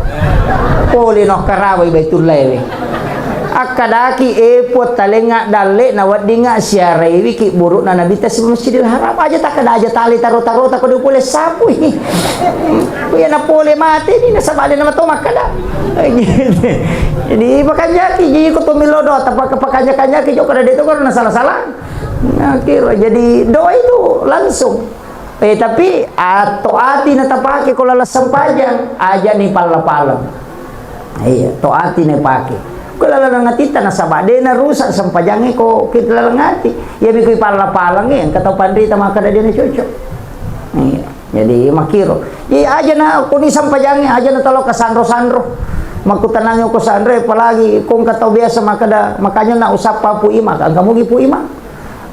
Pole no karawai Baitullah we. Akkadaki, "Eh, Puang, talengnga dalle na weddingnga siaraiwi ki burukna Nabitta sibawa Masjidil Haram." Aja takkeda aja tali taro-taro tako de pole sapui. Iyana pole mate ni nasaba de na mato makkeda. Jadi pakanjaki, jadi ko to millau do, tapaka-, pakanja-kanjaki jokka de to karena salah-salah. Nah, kira jadi doa itu langsung. Eh, tapi atto ati na tapake ko laleng sempajang, aja ni palla-paleng. Iya, to ati na pake. Ko laleng atitta nasaba de na rusak sempajangnge ko kita laleng ati. Iya mi kui palla-paleng, iya, engka tau panrita makkeda de na cocok. Iya, jadi makiro. Iya, aja na ko ni sempajangnge, aja na talo ka sanro-sanro. Makkutanangi ko sanro, apalagi ko engka tau biasa makkeda, makanya na usappa Pu Imam, engka mugi Pu Imam.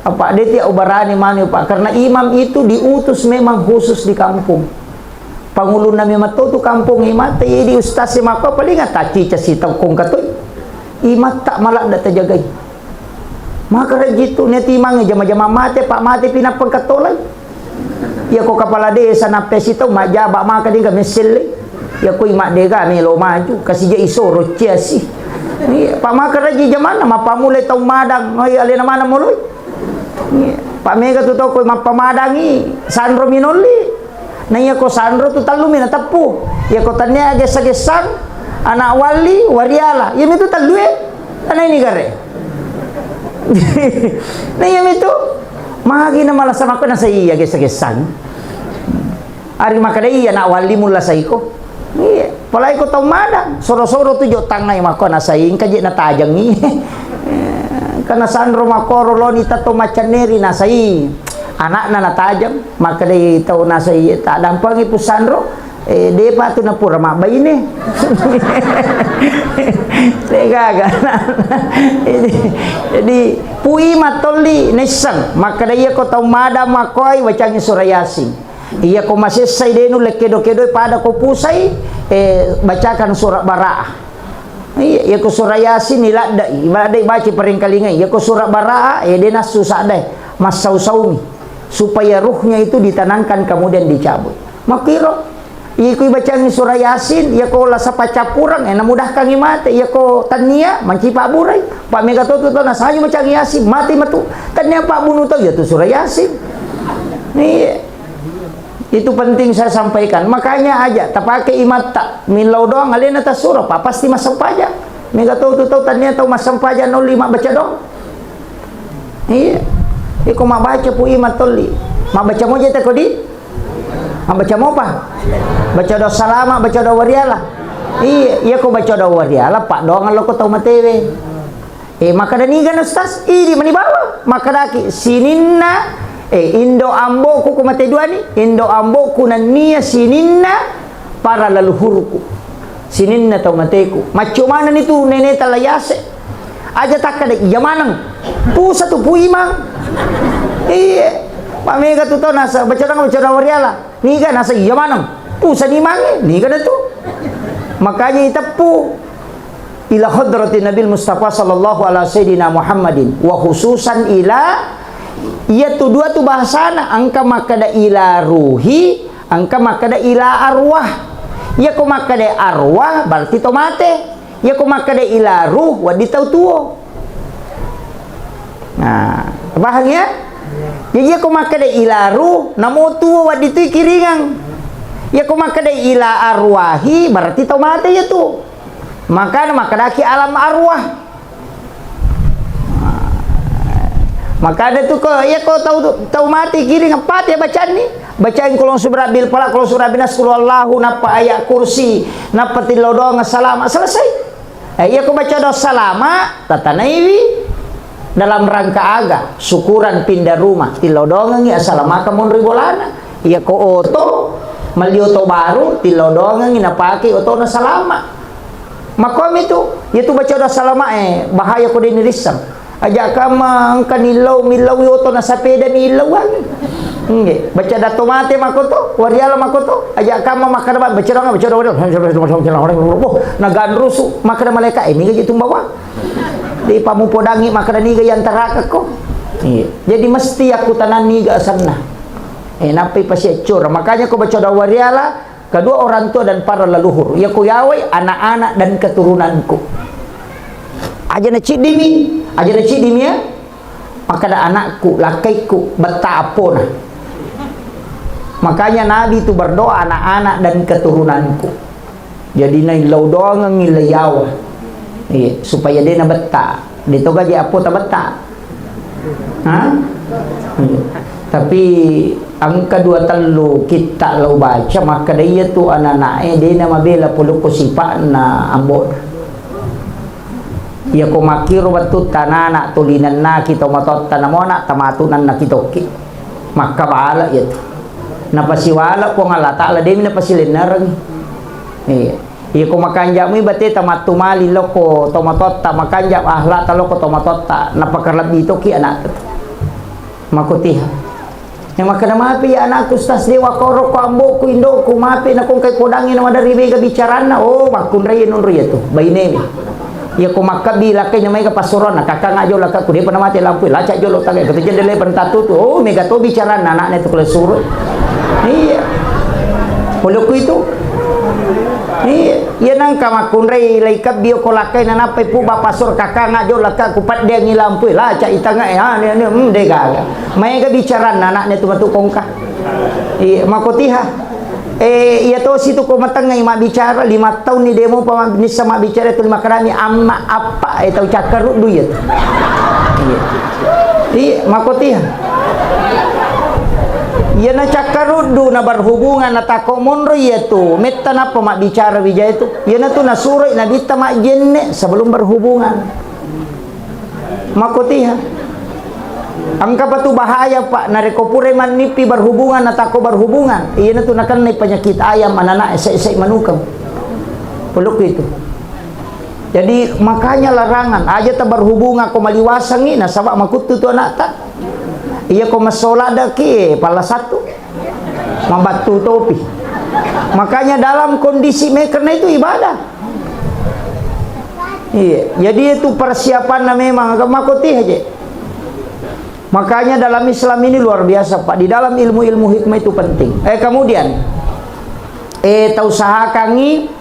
Apa de tia ubarani manu, Pak? Karena imam itu diutus memang khusus di kampung. Pangulunna memang to tu kampung imam, te idi ustaz si mako paling tacica si tengkung katoi. Imam tak malah dak terjagai. Maka rejji tu, ne timangnge jama-jama mate, pa mate pinappa engka tolai. Iya ko kepala desa nappesi tau majjaba maka dega messelle. Iya ko ima dega melo maju, kasi je isoro ciasi. Iya, pa maka rejji jamanna, mappamulai tau madang, oi alena mana moloi. Iya, pa mega tu tau ko mappamadangi, sanro minolli. Na iya ko sanro tu tellu mi nateppu. Iya ko tennia gessa-gessang, anak walli, wariala. Iya mi tu tellu e. Tanai ni gare. Na iya mi tu. Magi na malasa makko na sai iya gessa-gessang. Ari makkeda iya na walli mulla saiko. Iya, apalagi ko tau madang, soro-soro tu jo tangngai makko na sai engka je natajengi. Karena sanro makkoro loni tatto maccanneri na sai. Anakna natajeng, makkedai tau nasai, "Taddampengi pu sanro, eh, depa tu napura mabbaine." Degaga. Jadi, jadi, pui mattolli naisseng, makkeda iya ko tau madang makkoi bacangi surah Yasin. Iya ko masessai de nulle kedo-kedoi pada ko pusai, eh, bacakan surah Bara'ah. Iya, iya ko surah Yasin iladdai, iladdai baca parengkalingai. Iya ko surah Bara'ah, eh, de nassu saddae, massau-saumi. Supaya ruhnya itu ditanamkan kemudian dicabut. Makkiro, iya ko ibacangi surah Yasin, iya ko lasa paccappureng, eh, namudahkangi mate. Iya ko tannia, manci pabburai. Pa mega to tu tau nasaju bacangi Yasin, mate matu. Tannia pabbunu tau, iya tu surah Yasin. Iya. Itu penting saya sampaikan. Makanya aja tapake imatta. Millau doang alena tasuro, pa pasti massempajang. Mega tau tu tau tannia tau massempajang nolli mabbaca doang. Iya. Iko mabbaca pu imat tolli. Mabbaca moja te kodi? Mabbaca mopa? Baca doa salama, baca doa wariala. Iya, iya ko baca doa wariala, pak doang lo ko tau matewe. Eh, makkeda niga na Ustaz? Idi mani bawang. Makkedaki, sininna, eh, indo amboku ko mate duani, indo amboku nennia sininna para leluhurku. Sininna tau mateku. Macco manenni tu nene tala yase. Aja takkeda, iya maneng. Pusa tu puimang. Iya. Pamega tu tau nasa, baca doang, baca doang wariala. Niga nasa iya maneng. Pusa ni mange, niga na tu. Makanya iteppu. Ila hadratin Nabil Mustafa sallallahu ala sayyidina Muhammadin wa khususan ila, iya tu dua tu bahasana, engka makkeda ila ruhi, engka makkeda ila arwah. Iya ko makkeda arwah berarti to mate. Iya ko makkeda ila ruh wedding tau tuo. Nah, paham ya? Jadi iya ko makkeda ila ruh, namo tuo wedding tu kiringang. Iya ko makkeda ila arwahi berarti tau mate iya tu. Makana makkedaki alam arwah. Makana tu ko, iya ko tau, tau mati kiring, pati bacanni. Bacain kulong subra bil falaq, kulong subra binas, kul huwallahu, nappa ayat kursi, nappa tillau doang salama, selesai. Eh, iya ko baca doang salama, tatanaiwi. Dalam rangka aga? Syukuran pindah rumah. Tillau doangengngi, assalamualaikum monri bolana. Iya ko oto, melli oto baru, tillau doangengngi napake otona salama. Makomi tu, iya tu baca doa salama e, bahaya ko deni risseng. Aja kama engka nillau, millau oto na sapeda ni illauang. Nggih, baca dato mate makoto, wariala makoto. Aja kama makkada baca doa, baca doa, oh, naganrusu, makkada malaika, eh, niga je tumbawa. Di pamupodangi makkada niga yang terakako. Iya. Jadi mesti aku tanang niga asanna. Eh, nappai pasiaccora. Makanya ko baca doa wariala, kedua orang tua dan para leluhur. Iya ko yawai anak-anak dan keturunanku. Aja na ciddimi, aja na ciddimi ya. Makkada anakku, lakkaiku, betta appona. Makanya Nabi itu berdoa anak-anak dan keturunanku. Jadi naillau doangengngi le yawa. Iya, supaya de nabetta. De toga je appota betta. Ha? Iya. Tapi engka dua tellu kitta lao baca, makkada iya tu ananae de namabela polokko sipa'na ambo. Iya ko makkiro wettu tanana tulinennaki tomatoatta namona tamatu nannaki tokki. Makkabala iya tu. Napasiwala Puang Allah Ta'ala, demi napasilennereng. Iya. Iya ko makanja'mi bateta mattumali lokko tomatoatta, makanja akhlakta lokko tomatoatta, napakalebbi tokki anakta. Makotiha. Yang makkeda mapi ya anakku Ustaz, dewa korokko ambokku, indokku, mapi nakongkai podangi na maderri bega bicaranna. Oh, makkunrai nunru iya tu. Bainewi. Iya ko makkabbi lakkai na maega passuroanna, kakang ajo lakka ku depa namate lampu, laca jolo tangai, katu jendela pentattu tu, oh, mega to bicaranna anaknya tu kule suro. Iya. Pole ku itu. Iya, iya nangka makkunrai lai kabbi ko lakkai na nappai pu bapak sur kakang ajo lakka ku paddeangi lampu, laca i tangai, ah, ne, ne, hmm, de gaga. Maega bicaranna anaknya tu matu kongka. Iya, makotiha. Eh, iya tosi tu ko matengngai mabbicara, lima taunni demo pa ma-, nissa mabbicara tu lima kadami amma appa, eh, tau cakkaruddu iya tu. Iya. Iya, makotiha. Iya na cakkaruddu na berhubungan na tako monro iya tu. Metta nappa mabbicara wijaya tu. Iya na tu nasuroi nabitta majjenne sebelum berhubungan. Makotiha. Engka pa tu bahaya, Pak, narekko purai mannipi berhubungan, na tako berhubungan, iyana tu nakennai penyakit ayam, anana, ese-ese manukeng. Peluk itu. Jadi, makanya larangan, aja ta berhubungan ko maliwasangi, nasaba makuttu tu anakta. Iya ko massola daki, pala satu. Mabattu topi. Makanya dalam kondisi mekerna itu ibadah. Iya, jadi itu persiapannya memang agak makoti aja. Makanya dalam Islam ini luar biasa, Pak. Di dalam ilmu-ilmu hikmah itu penting. Eh, kemudian, eh, tausahakangi,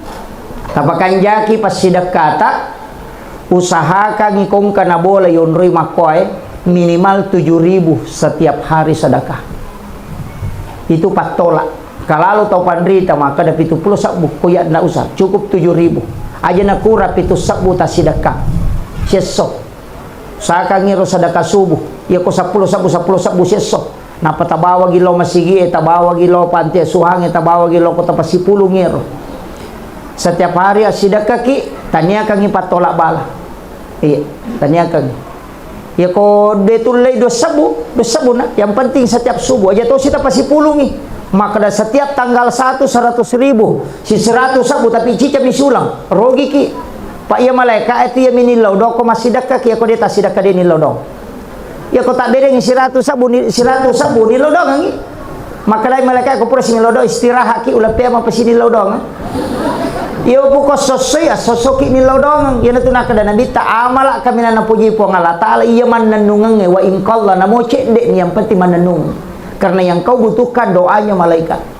tapakanjaki passidekkata, usahakangi kongka nabola yonroi makkoe minimal tujuh ribu setiap hari sedekah. Itu pattola. Kalalo tau panrita makkeda pitu pulo sebbu, ko iya ndak usah, cukup tujuh ribu. Aja nakura pitu sebbu tassidekka. Siesso. Usahakangi ro sedekah subuh. Iya ko seppulo sebbu, seppulo sebbu siesso. Nappa tabawagi lao masigie, tabawagi lao panti asuhange, tabawagi lao kota pasipulungi ro. Setiap hari assidekkaki, taniakangi pattola bala. Iya, taniakangi. Iya ko de tullei dua sebbu, dua sebbu na. Yang penting setiap subuh aja tosi tapasipulungi. Makkeda setiap tanggal satu seratus ribu, si seratus sebbu tapi cicami siulang, rogiki. Pak iya malaika itu iya minillau dong ko massidekka ki, iya ko de tassidekka de nillau dong. Iya ko tabberengi siratu sabbu ni, siratu sabbu ni lodongengi. Makkedai malaika ko pura sini lodo istirahat ki, uleppea mapasini lodongeng. Iya buko sossoi, assosoki ni lodongeng. Iya natu nakkeda Nabitta, amala kaminang napuji Puang Allah Taala, iya mannennungengnge, wa in qalla, namo cedde ni, yang penting mannennung. Karena yang kau butuhkan doanya malaikat.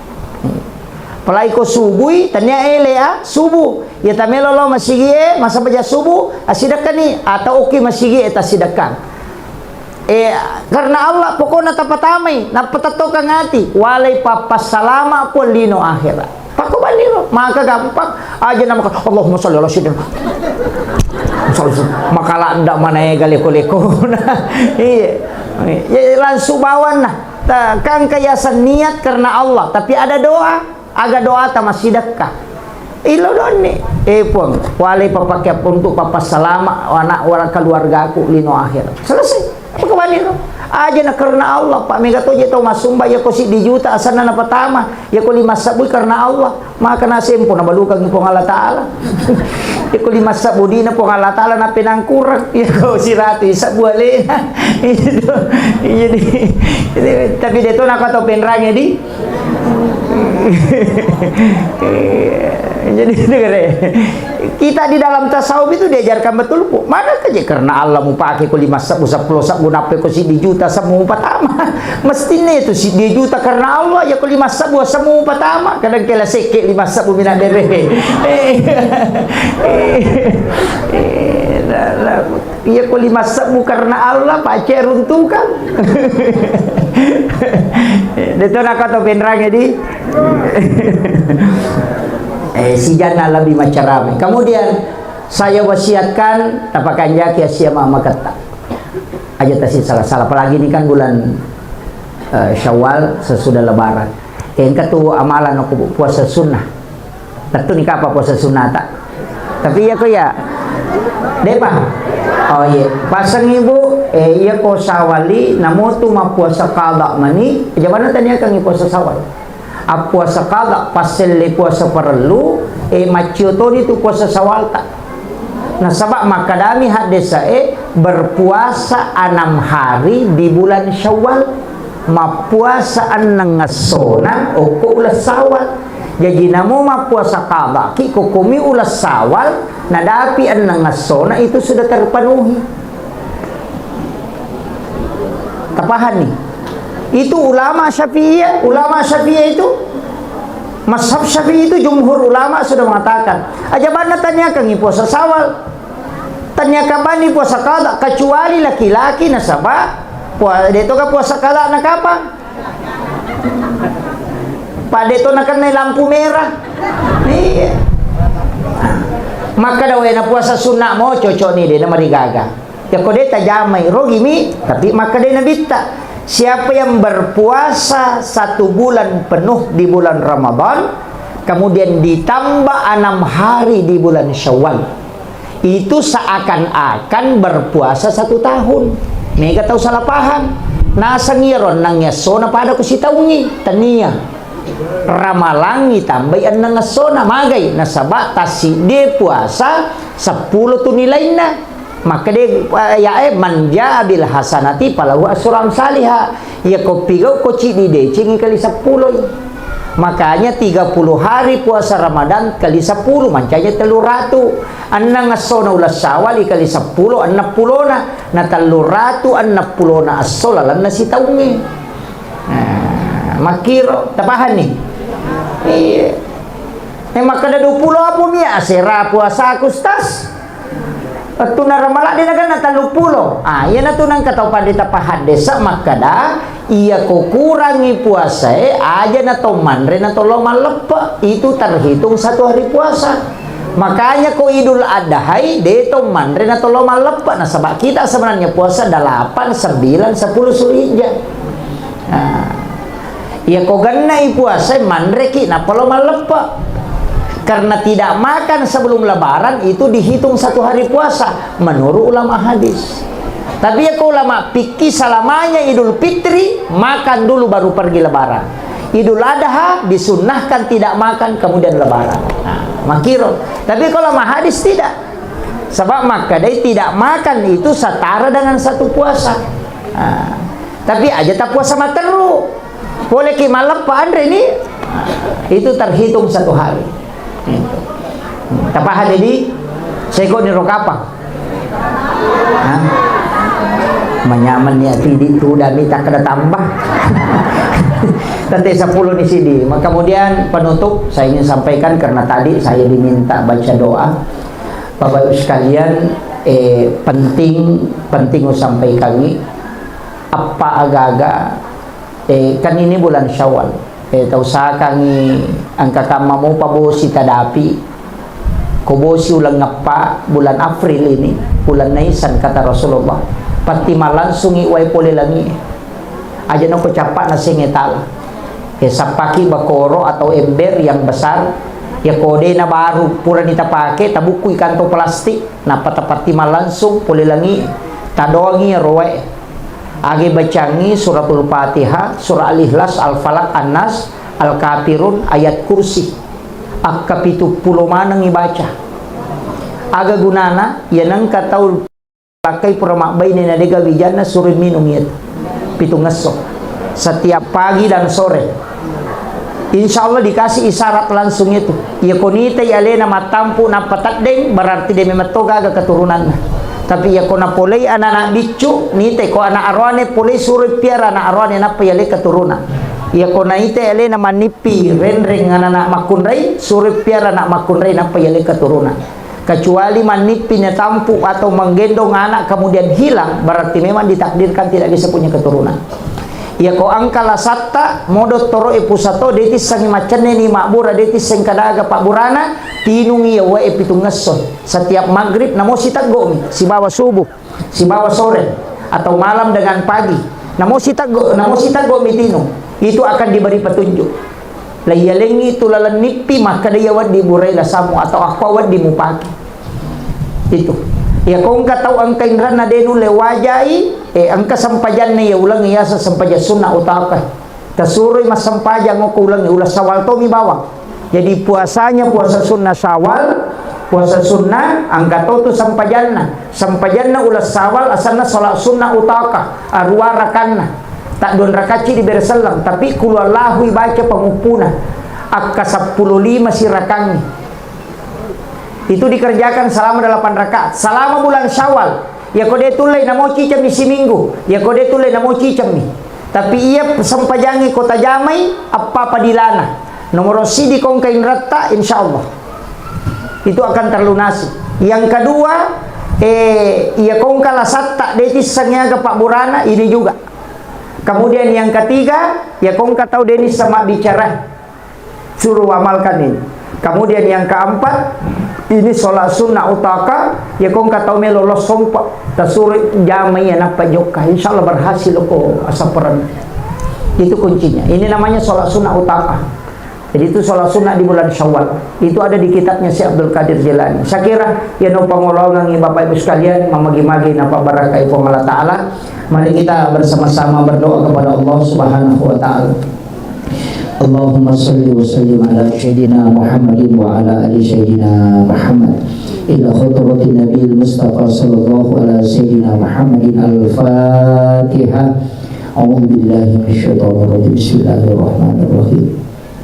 Apalagi ko subui, tania ele, ah, subuh. Iya tamelo lo masigie, masabaja subuh, asidekkani, atau oki masigie, tasidekkang. Eh, karena Allah, pokokna tapatamai, nappa tettokang ati, walai pappassalama Puang lino akhirat. Pakko balliro, maka gampang. Aja nama, Allahumma sholli ala sayyidina. Maka ladda manaega leko-leko. Iya. Ya, langsung bawanna. Ta-, kan kiasan niat karena Allah, tapi ada doa. Aga doata massidekka. Ilo donni. Eh, Puang, walai papake untuk papassalama anak wara keluargaku lino akhir. Selesai. Apa kebali ro? Aja na karena Allah, Pak. Mega toje tau masumba, ya ko siddi juta asanna napatama, ya ko lima sabui karena Allah. Maka na sempo na balukangi Puang Allah Taala. Ya ko lima sabbu dina Puang Allah Taala na penangkurang. Ya ko siratu sabbu alena. Iya, di, tapi de to nako tau penrange di. Jadi, dengar ya. Kita di dalam tasawuf itu diajarkan betul, Bu. Mana kerja karena Allah mau pakai ko lima sabbu, seppulo sabbu, nape ko siddi juta sabbu patama. Mestinya itu siddi juta karena Allah, ya ko lima sabbu sabbu patama. Kadang kela seke lima sabbu mina dere. Eh, eh, eh, la, la. Iya ko lima sabbu karena Allah, pace runtukan. De to nako tau penrange di. Eh, sijanna lebih macarame. Kemudian saya wasiatkan tapakanjaki asia ma-, maketta. Aja tasi salah-salah. Apalagi ini kan bulan, eh, Syawal sesudah Lebaran. Engka tu amalan aku puasa sunnah. Tettuni kapa puasa sunnata. Tapi iya ko iya. Depa. Oh iya. Pasang ibu, eh, iya ko sawali, namotu mappuasa qada mani, jamanna taniakangi puasa sawal. Appuasa qada, passelle puasa parellu, eh, maccio toni tu puasa sawalta. Nasaba makkadami haddesae, berpuasa enam hari di bulan Syawal. Mappuasa enneng essona okko uleng Syawal. Jaji namo mappuasa qadaki, ko komi uleng Syawal, nadapi enneng essona, itu sudah terpenuhi. Tapahanni? Itu ulama Syafi'iyah, ulama Syafi'iyah itu, mazhab Syafi'i itu jumhur ulama sudah mengatakan, aja banna taniakangngi puasa Syawal. Taniakabbanni puasa qada, kecuali laki-laki nasaba pua-, de toga puasa qada na kapang. Pada to nakennai lampu merah. Iya. Makkeda wae na puasa sunna mo cocok ni de na marigaga. Ya ko de tajamai rogimi, tapi makkeda Nabitta, siapa yang berpuasa satu bulan penuh di bulan Ramadan, kemudian ditambah enam hari di bulan Syawal, itu seakan-akan berpuasa satu tahun. Mega tau salah paham. Naseng iyaro enneng essona pada ku sitaungngi. Tania. Ramalangngi tambai enneng essona. Magai? Nasaba tassiddie puasa seppulo tu nilainna. Makkeda, eh, ya, eh, man jaa bil hasanati falahu asyru amsaliha. Iya ko pigau ko ciddi decengi kali seppulo. Makanya tiga puluh hari puasa Ramadan kali sepuluh, mancanya tellu ratu. Enneng essona uleng Syawal kali seppulo, enneng pulona. Na tellu ratu enneng pulona esso lalenna sitaungnge. Nah, makkiro, tapahanni? Iya. Eh, makkeda dua puluh apa mi asera puasa Agustus? Wettunna Ramalang de nagenna telluppulo. Ah, iyanatu nengka tau panrita pahaddesa makkeda, iya ko kurangi puasae, aja na to manre na to lao malleppe, itu terhitung satu hari puasa. Makanya ko Idul Adhai, de to manre na to lao malleppe, nasaba kita sebenarnya puasa delapan, sembilan, sepuluh Zulhijjah. Nah, iya ko gennai puasa, manreki nappa lao malleppe. Karena tidak makan sebelum Lebaran itu dihitung satu hari puasa menurut ulama hadis. Tapi iya ko ulama fikih, selamanya Idul Fitri makan dulu baru pergi Lebaran. Idul Adha disunnahkan tidak makan kemudian Lebaran. Nah, makkiro. Tapi ko ulama hadis tidak. Sebab makkedai tidak makan itu setara dengan satu puasa. Nah, tapi aja ta puasa matteru. Poleki malleppe anre ni, itu terhitung satu hari. Itu. Tapaha jadi seko ni rokapa. Hah? Manyameng ni ati di tu dami tak kena tambah. Tante sepuluh di sini. Maka kemudian penutup saya ingin sampaikan karena tadi saya diminta baca doa. Bapak Ibu sekalian, eh, penting, penting usampaikangi apa agaga Eh, kan ini bulan Syawal. Eh, tausahakangngi engka kamma mopa bosi tadapi. Ko bosi uleng eppa, bulan April ini, uleng Naisan, kata Rasulullah. Patti malangsungi wae pole langi. Aja nako cappa nasengnge tala. Eh, sappaki bakoro atau ember yang besar. Ya ko dena baru purani tapake, tabukkui kantong plastik, nappa tapatti malangsung pole langi. Tadoangi roe. Age bacangngi suratul Fatihah, surah Al-Ikhlas, Al-Falaq, An-Nas, Al-Kafirun, Ayat Kursi. Akka pitu pulo maneng ibaca. Aga gunana? Iya nengka tau lakkai pura mabbaine na dega wijanna suroi minung iyatu. Pitungngesso. Setiap pagi dan sore. Insya Allah dikasih isyarat langsung itu. Iya ko nitai alena mattampu nappa teddeng, berarti de memang to gaga keturunanna. Tapi iya ko napolei anak-anak biccu, nitai ko anak aroane polei suroi piara anak aroane nappa yale keturunan. Iya ko naitai alena mannippi renreng anak-anak makkunrai, suroi piara anak makkunrai nappa yale keturunan. Kecuali mannippi natampu atau menggendong anak kemudian hilang, berarti memang ditakdirkan tidak bisa punya keturunan. Iya ko engka lasatta, modo toro e pusato, de tissengi maccenne ni mabbura, de tisseng kadaga pabburana, tinungi iya wae pitungngesso. Setiap maghrib namo siteggomi, sibawa subuh, sibawa sore, atau malam dengan pagi. Namo siteggo, namo siteggomi tinung. Itu akan diberi petunjuk. Laiyalengngi tu laleng nippi, makkeda iya wedding burai lasammu atau akko wedding mupake. Itu. Iya ko engka tau engka inranna de nulle wajai, eh, engka sempajanna iya uleng iyaseng sempajang sunna utaka. Tasuroi massempajang okko uleng, uleng Syawal tomi bawang. Jadi puasanya puasa sunna Syawal, puasa sunna, engka to tu sempajanna. Sempajanna uleng Syawal asenna salat sunna utaka, arua rakanna. Taddua rakacci dibere selleng, tapi Qul Huwallahu ibaca panguppuna. akka seppulo lima sirakangngi. Itu dikerjakan selama delapan rakaat, selama bulan Syawal. Yako de tullei namo cicemmi siminggu, yako de tullei namo cicemmi. Tapi iya sempajangngi ko tajamai, eppa padilana. Nomoro sidi kongka inretta, insya Allah. Itu akan terlunasi. Yang kedua, eh, iya kongka lasatta, de tisseng aga pabburana, ini juga. Kemudian yang ketiga, iya kongka tau de nisseng mabbicara. Suruh amalkan ini. Kemudian yang keempat, ini sholat sunnah utaka, ya kongka tau melo lo sompa, tasuru jama iya nappa jokka. Insya Allah berhasil ko asaperan. Itu kuncinya. Ini namanya sholat sunnah utaka. Jadi itu sholat sunnah di bulan Syawal. Itu ada di kitabnya Syekh Abdul Qadir Jailani. Saya kira ya no pangolongan Bapak Ibu sekalian, mamagi-magi napa barakai Puang Allah Ta'ala. Mari kita bersama-sama berdoa kepada Allah Subhanahu wa Ta'ala. اللهم صل وسلم على سيدنا محمد وعلى آل سيدنا محمد. إلى حضرة النبي المصطفى صلى الله على سيدنا محمد. الفاتحة. أعوذ بالله من الشيطان الرجيم. بسم الله الرحمن الرحيم.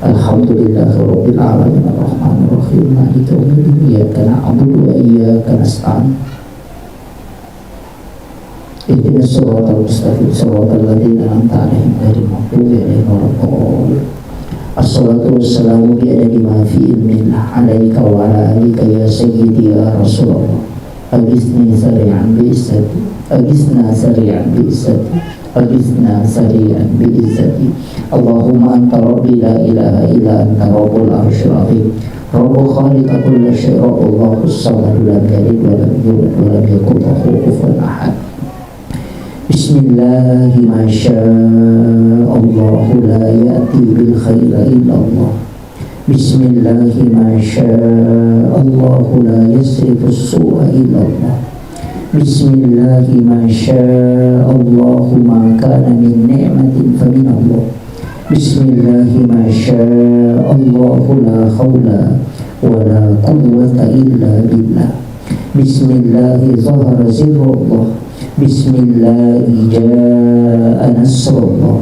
الحمد لله رب العالمين. الرحمن الرحيم. مالك يوم الدين. إياك نعبد وإياك نستعين. اهدنا الصراط المستقيم، صراط الذين أنعمت عليهم غير المغضوب عليهم ولا الضالين. الصلاة والسلام بعدد ما في علم الله عليك وعلى آلك يا سيدي يا رسول الله. أغثني سريعا بعزتك، أغثنا سريعا بعزتك، أغثنا سريعا بعزتك. اللهم أنت ربي لا إله إلا أنت رب العرش العظيم. رب خالق كل شيء، رب الله الصمد، لم يلد ولم يولد ولم يكن له كفوا أحد. بسم الله ما شاء الله، لا يأتي بالخير إلا الله. بسم الله ما شاء الله، لا يصرف السوء إلا الله. بسم الله ما شاء الله، ما كان من نعمة فمن الله. بسم الله ما شاء الله، لا حول ولا قوة إلا بالله. بسم الله ظهر سر الله. بسم الله جاء نصر الله.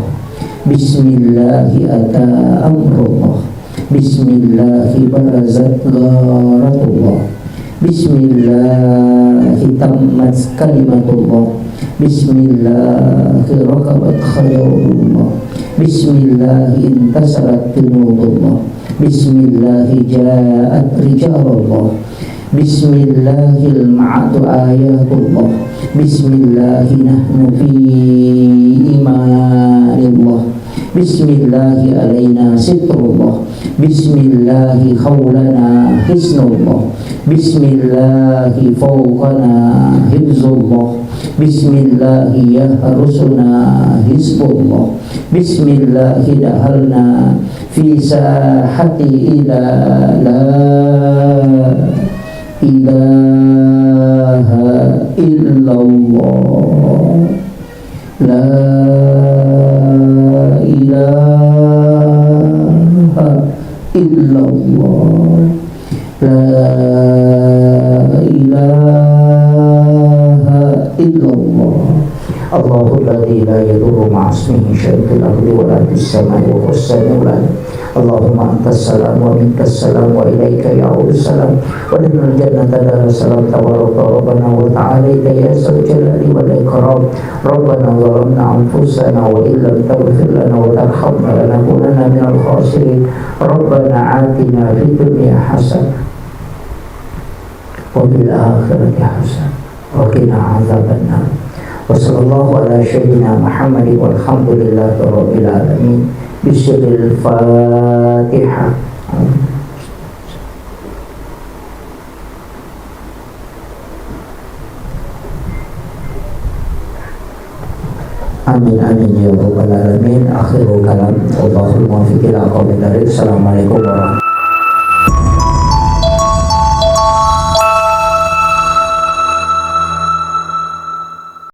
بسم الله أتى أمر الله. بسم الله برزت غارة الله. بسم الله تمت كلمة الله. بسم الله ركبت خيول الله. بسم الله انتصرت جنود الله. بسم الله جاءت رجال الله. بسم الله المعت آيات الله. بسم الله نحن في إيمان الله. بسم الله علينا ستر الله. بسم الله حولنا حصن الله. بسم الله فوقنا حفظ الله. بسم الله يحرسنا حزب الله. بسم الله دخلنا في ساحة إلى لا إله إلا الله. لا إله إلا الله. لا إله إلا الله. الله الذي لا يضر مع اسمه شيء في الأرض ولا في السماء وهو السميع العليم. اللهم أنت السلام ومنك السلام وإليك يعود السلام. وادخلنا الجنة دار السلام تبارك ربنا وتعالى يا ذا الجلال والإكرام. ربنا ظلمنا أنفسنا وإن لم تغفر لنا وترحمنا لنكونن من الخاسرين. ربنا آتنا في الدنيا حسنة وفي الآخرة حسنة وقنا عذاب النار. وصلى الله على سيدنا محمد والحمد لله رب العالمين. بسر الفاتحة. Amin, amin, ya rabbal alamin. Akhirul kalam. Wallahul muwaffiq ila aqwamit thariq. Assalamualaikum warahmatullahi